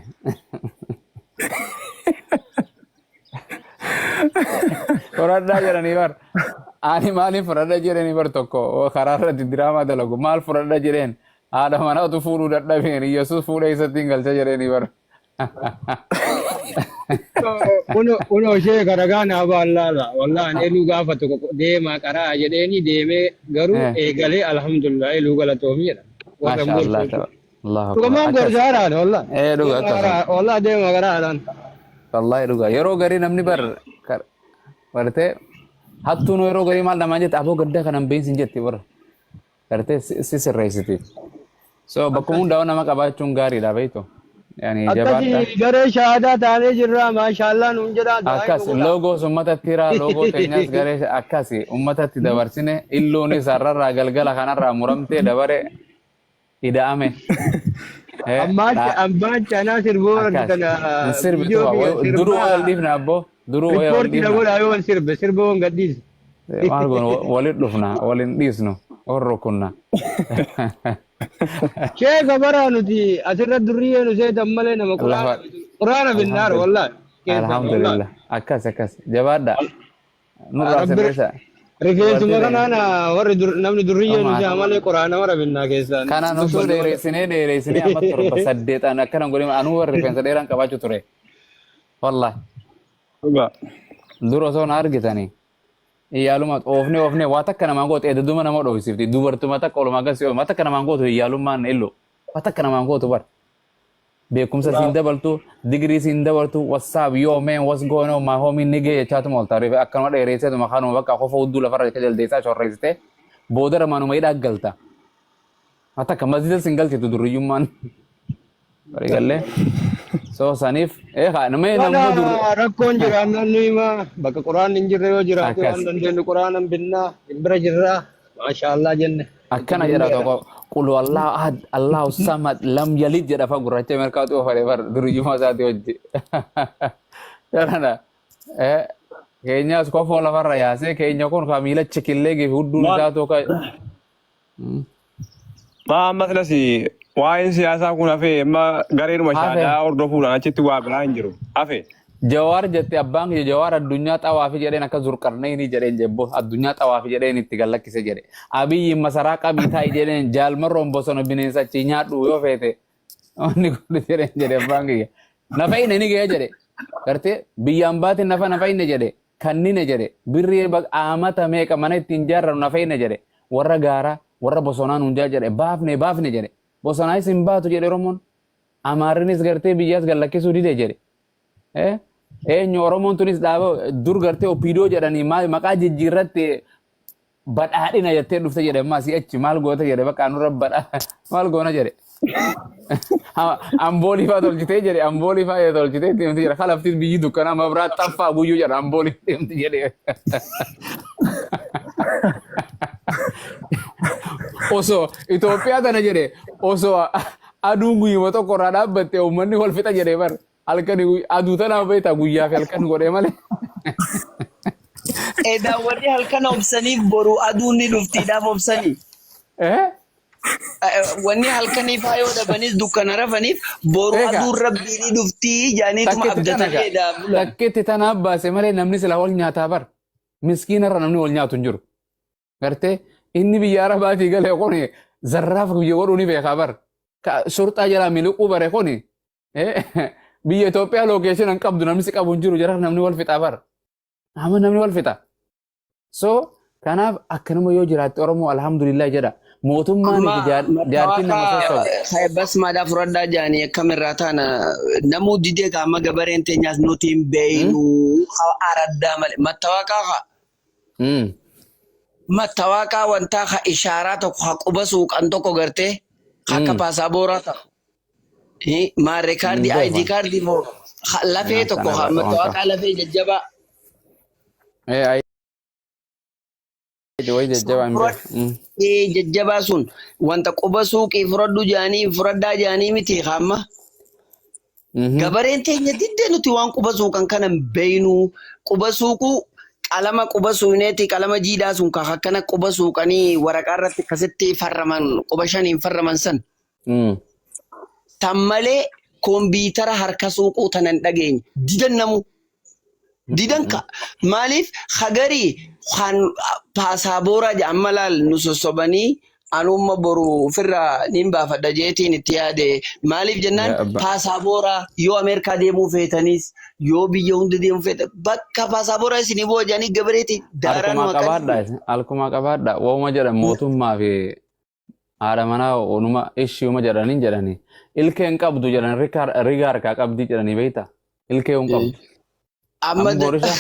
Fudhadhaa jedhanii bar. Ani maaliif fudhadha jedhanii bar tokko karaa irratti diraamaa dalagu maal fudhadha jedheen haadha manaatu fuudhuu dadhabeen Yesuus fuudhee isatti hin galcha jedheenii bar. Uno ishee karagaa naa baallaala. Wallahi ani eluu gaafa tokko deemaa qaraa jedheeni deemee garuu eegalee alhamdulillah eluu galatoomii jedha. Warra Maasha Allah. gorsu. Allahu akbar. Dhugamaan Akkas. gorsa haaraadha wallahi. Ee dhuga akkasuma. Wallahi deemaa qaraadhaan. Wallahi dhuga. Yeroo garii namni bar bartee hattuun yeroo garii maal namaan jette aboo gaddaa kanan beeysin jetti warra. Gartee si sirreessiti. So bakkuma hundaa'u nama qabaachuun gaariidha beektu. Yani jabaadha. Akkasi garee shahaadaa taanee jirra maashaallah nuun jedhaa du'aa Akkas nu godha. logos uummatatti hiraa loogoo teenyas garee akkasi uummatatti dabarsine illuunis har'arraa galgala kanarraa muramtee dabare ida'ame. Ammaan anaa sirboo Akkas. kana Hin sirbitu viidiyoo duruu kiyya wayii ol dhiifna abboo duruu wayii ol riippoortii na dhiifna. godhaa yoo sirbe sirba waan gadhiise. Maal goonu walit dhufna walin dhiisnu ol rukunna. Sheeka bara nuti asirra durriyyee nu seetan malee nama Lafa quraana binnaar wallahi. Keessan wallahi. Alhamdulillah akkas akkas jabaadha. Nurraa Rabbi sirreessa. rifeensuma Dubartii kanaan warri namni durriyyee nu Omaa. se'a malee quraana mara binnaa keessaan Kanaan osoo dubbannu malee. dheeressinee dheeressinee amma 7 8 akkana godhee anuu warri rifeensa dheeraan qabaachuu ture. Wallahi. Dhugaa. Dura osoo na argitanii. Iyyaaluma oofnee oofnee waa takka namaan gootu ededuma nama dhoofisifti. Dubartuma takka olumaa gasi waa takka namaan gootu iyyaalummaan illu. Waa takka namaan gootu bar. Beekumsa siin dabaltu, digirii siin dabaltu, what's up yo man what's going on my homie nigga jechaatuma ol taariif akkanuma dheeresseetuma kanuma bakka qofa hudduu lafarra akka jaldeessaa shorreessite boodara manuma hidhaa galta. Waa takka masjida siin galchitu durriyyummaan. Barigallee. So saniif nama Kana dur rakkoon jiraannaan nu himaa bakka quraanni hin jirre yoo jiraate akkas. waan dandeenyu quraana hin binnaa hin bira jirraa maashaallah jenne. Akkana jedha tokko qul wallahu ahad allahu samad lam yalid jedha fa gurraacha Ameerikaatu oofare bar duriyyummaa isaati hojji. Jedhana keenyaas kofoo lafarra yaasee keenya kun ka miila chikillee fi hudduun Maal isaatu ka maa amma silas waa'een siyaasaa kun hafee amma gareedhuma hafe. shaadaa hordofuudhaan achitti waa biraa hin jiru. Hafe. Jawaar jette abbaan kiyya Jawaar addunyaa xawaafi jedheen akka Zurqarnayni jedheen jebbo addunyaa xawaafi jedheen itti gallakkise jedhe. Abiyyi masaraa qabii taa'i jedheen jaalmarroon bosona bineensa achii nyaadhu yoo feete wanni kun jedheen jedhe abbaan kiyya. Nafa inni ni ga'e jedhe. Gartee biyyaan baate nafa nafa inni jedhe kannine jedhe birrii aamata meeqa mana ittiin ijaarranu nafa inni jedhe warra gaaraa warra bosonaa nuun jaa jedhe baafne baafne jedhe bosonaayis hin baatu jedhe Oromoon. Amaarinis gartee biyyaas gallakkisuu dide jedhe. Eenyu Oromoon tunis dhaaba dur gartee OPDO jedhanii maal maqaa jijjiirratti badhaadhina jettee dhufte jedhe amma asii achi maal goota jedhe bakka nurra badhaa maal goona jedhe. Amboolii fa'aa tolchitee jedhe amboolii fa'aa tolchitee itti himti jedhe kalaftis biyyi dukkanaa mabraa xaffaa guyyuu jedha amboolii itti himti jedhe. Osoo Itoophiyaa tana jedhe osoo aduun guyyuma tokko irraa dhaabbatte uummanni wal fixa jedhe bar. Halkan aduu tanaaf beektaa guyyaa fi halkan godhee malee. Edaa warri halkan obsaniif boru aduun ni dhuftiidhaaf obsanii. Eh? Wanni halkanii faa yoo dhabanis dukkana rafaniif boru Egaa. aduun rabbii ni dhuftii jaaniituma Takkitti tana abdatanii edaa bulan. Takkitti tanaaf baase malee namni sila wal nyaataa bar. Miskiinarra namni wal nyaatu hin jiru. Gartee inni biyya Arabaatii galee kuni zarraaf biyya godhuu ni beekaa bar. Surxaa jalaa miliquu bare kuni biyya Itoophiyaa lookeeshin hin qabdu namni si qabu hin jiru jara namni wal fixaa bar. Amma namni wal fixa. So kanaaf akkanuma yoo jiraatte Oromoo alhamdulillah jedha. Mootummaan Amma fi jaartiin nama sossobu. Basmaadhaa fudhadhaa jaanii akkamirraa taana namuu didee ka amma gabareen teenyaas nuti hin beeynu araddaa malee mattawaaqaa haa. Mattawaaqaa wantaa ka ishaaraa tokko ka quba suuqan tokko gartee ka akka paasaaboraa ta'a. Maarree kaardii Hin ID beeku. kaardii moo lafee tokko Kana ka irraa mattawaaqaa lafee jajjabaa. Wayi jajjabaa hin beeku. Jajjabaa sun wanta quba suuqii fudhadhu jaanii fudhadhaa jaanii miti hamma. Gabareen teenya diddee nuti waan quba suuqan kana hin beeynu. Quba suuquu qalama quba suuneeti qalama jiidhaa sun kan akkana quba suuqanii waraqaa irratti akkasitti farraman quba shaniin farraman san. Tan malee kompiitara harka suuquu tanan dhageenye didan namu. Didan ka maaliif hagarii kan paasaaboora amma laal nu sossobanii anumma boru ofirraa nin baafadha jeetiin itti yaade maaliif jennaan Yaa abbaa. paasaaboora yoo Ameerikaa deemuu feetanis yoo biyya hunda deemuu feetan bakka paasaaboora isinii bu'a jedhanii gabareetiin daaraa nu Harkumaa haqanii. qabaadha. Harkumaa qabaadha. Wauma jedhan mootummaa fi haadha manaa onuma ishiuma jedhanii jedhanii. Ilkee hin qabdu jedhan rigaa harkaa qabdii jedhanii beektaa? Ilkee hin qabdu. Amma Amma borisha.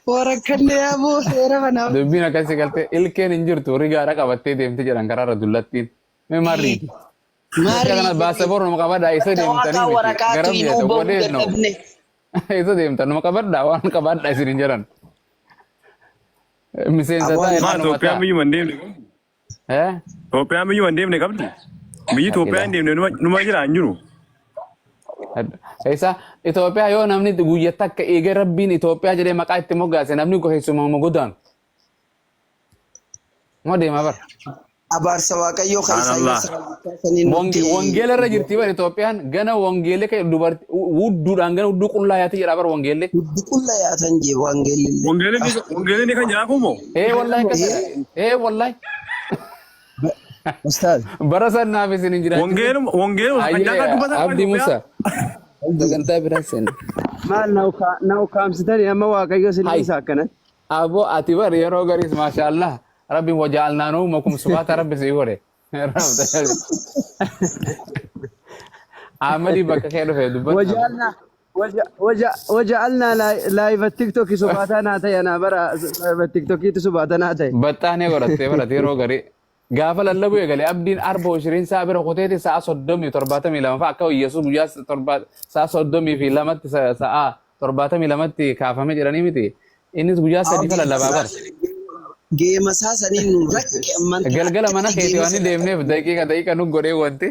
Warakkanne yaaboo seera kanaaf. Dubbiin akkasii galtee ilkeen hin jirtu rigaadha qabattee deemti jedhan karaarra dullattiin. Mee maal riiti? Maal Kana baasa boru nama qabadhaa isa deemtanii Mattawaaqaa miti. waraqaatu Garam hin jedha hubamu godhee no. dadhabne. Isa deemtan nama qabadhaa waan qabadhaa isin hin jedhan. Miseensa Aboo ta'a Maa irraa numa Itoophiyaan ta'a. biyyuma hin deemne qabdi. Eh? Itoophiyaan biyyuma hin deemne qabdi. Biyyi Itoophiyaa hin deemne numa jira hin jiru. Isa Itoophiyaa yoo namni guyya takka eegee rabbiin Itoophiyaa jedhee maqaa itti moggaase namni keessumaa godaanu. Moo deema bara. Abaarsa Waaqayyoo kan Subhanallah. Isaayyaas raajichaa saniin nutti Wangeela irra jirti bara Itoophiyaan gana wangeelli kan dubartii wudduudhaan gana hudduu qullaa yaati jedha bara wangeelli. Hudduu qulla yaatan jee wangeelli. Wangeelli kan jaaku moo? Ee wallahi akkas jedha. Ee wallahi. Ustaaz. Bara san naaf isin hin jiraachisin. Wangeeluma kan jaakaa Ayyee dubbatan Abdii Musa. Sagantaa biraa seena. Maal na ukkaamsitanii amma Waaqayyo isin Hai. dhiisa akkanatti. Aboo ati bar yeroo gariis maashaallah rabbiin waja'alnaa nuumakum subaata rabbi sii godhe. Ahmadii bakka kee dhufe dubbadhu. Waja'alnaa waja'alnaa laayiva tiktookii subaataa naa ta'e anaa bara laayiva tiktookiitu subaataa naa ta'e. Baxxaanee godhattee barate yeroo garii. Gaafa lallabuu eegale abdiin arba ishiriin sa'a bira kuteeti sa'a 30 72 fa'a akka Yesuus guyyaa torba sa'a 32tti sa'a 72tti kaafame jedhanii miti. Innis guyyaa 3 fa lallabaa bara. Geema isaa saniin nu rakke ammaan tana Galgala mana akkatti keetii geema waan sana deemneef daqiiqa daqiiqa nu godhee wanti.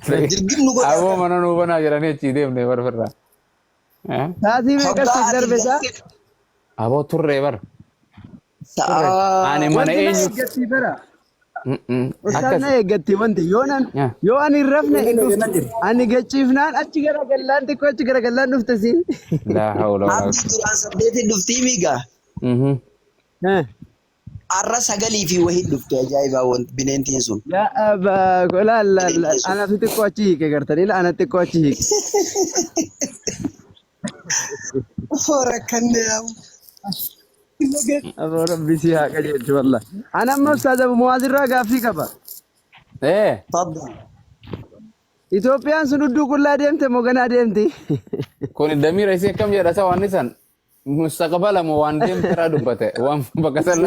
Dirgim nu godhaa Aboo mana nuu banaa jedhanii achii deemne barfirraa. Sa'aatii meeqa Hoggaa siif ati darbe isaa? garte Aboo turree bara. Turre. sa'aa Ani mana Wanti na eenyu. eeggatti bara. Ustaaz Akkas. na eeggatti wanti yoo nan yoo ani hin rafne hin dhuftu. Ani gachiifnaan achi garagallaan xiqqoo achi garagallaan dhufte siin. Laa hawla walaa Abdii duraan 8 dhuftii miigaa. Har'a 9 fi wahii dhufte ajaa'ibaa wanti bineentiin sun. Yaa abbaa ko laal laal laal ana fi xiqqoo achi hiike gartanii ana xiqqoo achi hiike. Rakkanne yaamu. Aboo rabbi si haa qajeelchu wallah. Ana amma ustaaz Abu Muwaaz irraa gaaffii qaba. Faddal. Itoophiyaan sun hudduu qullaa deemte moo ganaa deemti? Kun damiira isii akkam jedha isa waan isan mustaqbala moo waan deemte irraa dubbate waan bakka san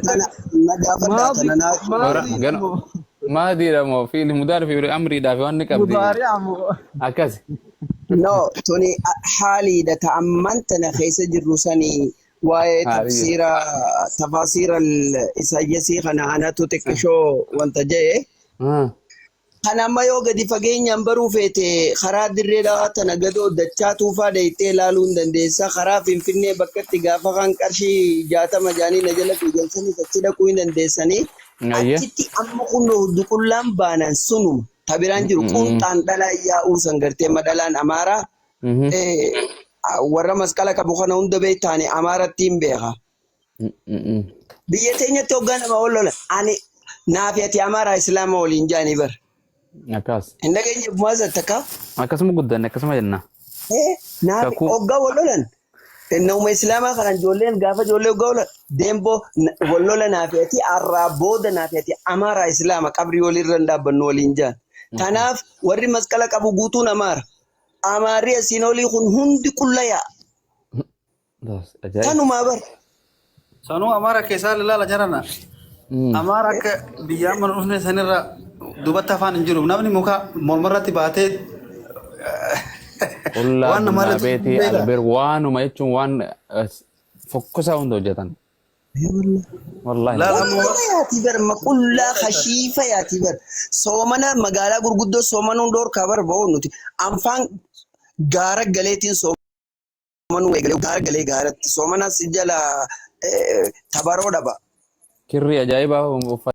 Tana na gaafadhaa tana naa gana maadiidha moo fiili mudaar fi amriidhaa fi waan ni qabdi Mudaari'a moo? akkas. No, tuni haaliidha ta ammaan tana keessa jirru sanii waa'ee Haalii. tafsiira tafaasiira Isaayyasii kana anatu xiqqishoo wanta jedhe. Kan amma yoo gadi fageenyaan baruu feete karaa dirree dhawaa tana gadoo dachaa tuufaa dheeyxee ilaaluu hin dandeessa. Karaa Finfinnee bakka itti gaafa kan qarshii 60 jaanii na jala fiigan sanis achi dhaquu hin dandeessanii. Ayyee. Achitti amma kunoo duqullaan baanan sunuma. Ta biraan jiru quunxaan dhalaa yaa'uu san gartee amma dhalaan Amaaraa warra masqala qabu kana hunda beektaani Amaaratti hin beeka. Biyya teenyatti hoggaa nama wal lola. Ani naafi ati Amaaraa Islaama waliin jaanii bar. Akkas. Hin dhageenye maasa takka. Akkasuma guddanne akkasuma jenna. Naafi Kakuu. hoggaa wal lolan. Nama Islaamaa kana ijoolleen gaafa ijoollee hoggaa wal lolan. Deemboo wal lola naafi ati arraa booda naafi ati Amaaraa Islaama qabrii walirra hin dhaabbannu waliin jaan. Tanaaf warri masqala qabu guutuun Amaara. Amaarri asiin olii kun hundi qulla yaa'a. Ajaa'iba. Tanumaa bar. Sanuu Amaara keessaa ilaala jarana. Amaara akka biyya amma nu dhufne sanirra duubatti afaan hin jiru. Namni muka mormarratti baatee Qullaa waan bunnaa namarratti beetii beeka. albeer waanuma jechuun waan fokkosaa hunda hojjetan. Wallaahi. Laala amma Qullaa yaati bar ma qullaa kashiifa yaati bar. Soomana magaalaa gurguddoo soomanuun dhoorkaa bar ba'uu nuti. Anfaan gaara galeetiin soomanuu eegalee gaara galee gaaratti soomana si jala tabaroo dhaba. Kirrii ajaa'ibaa uffata.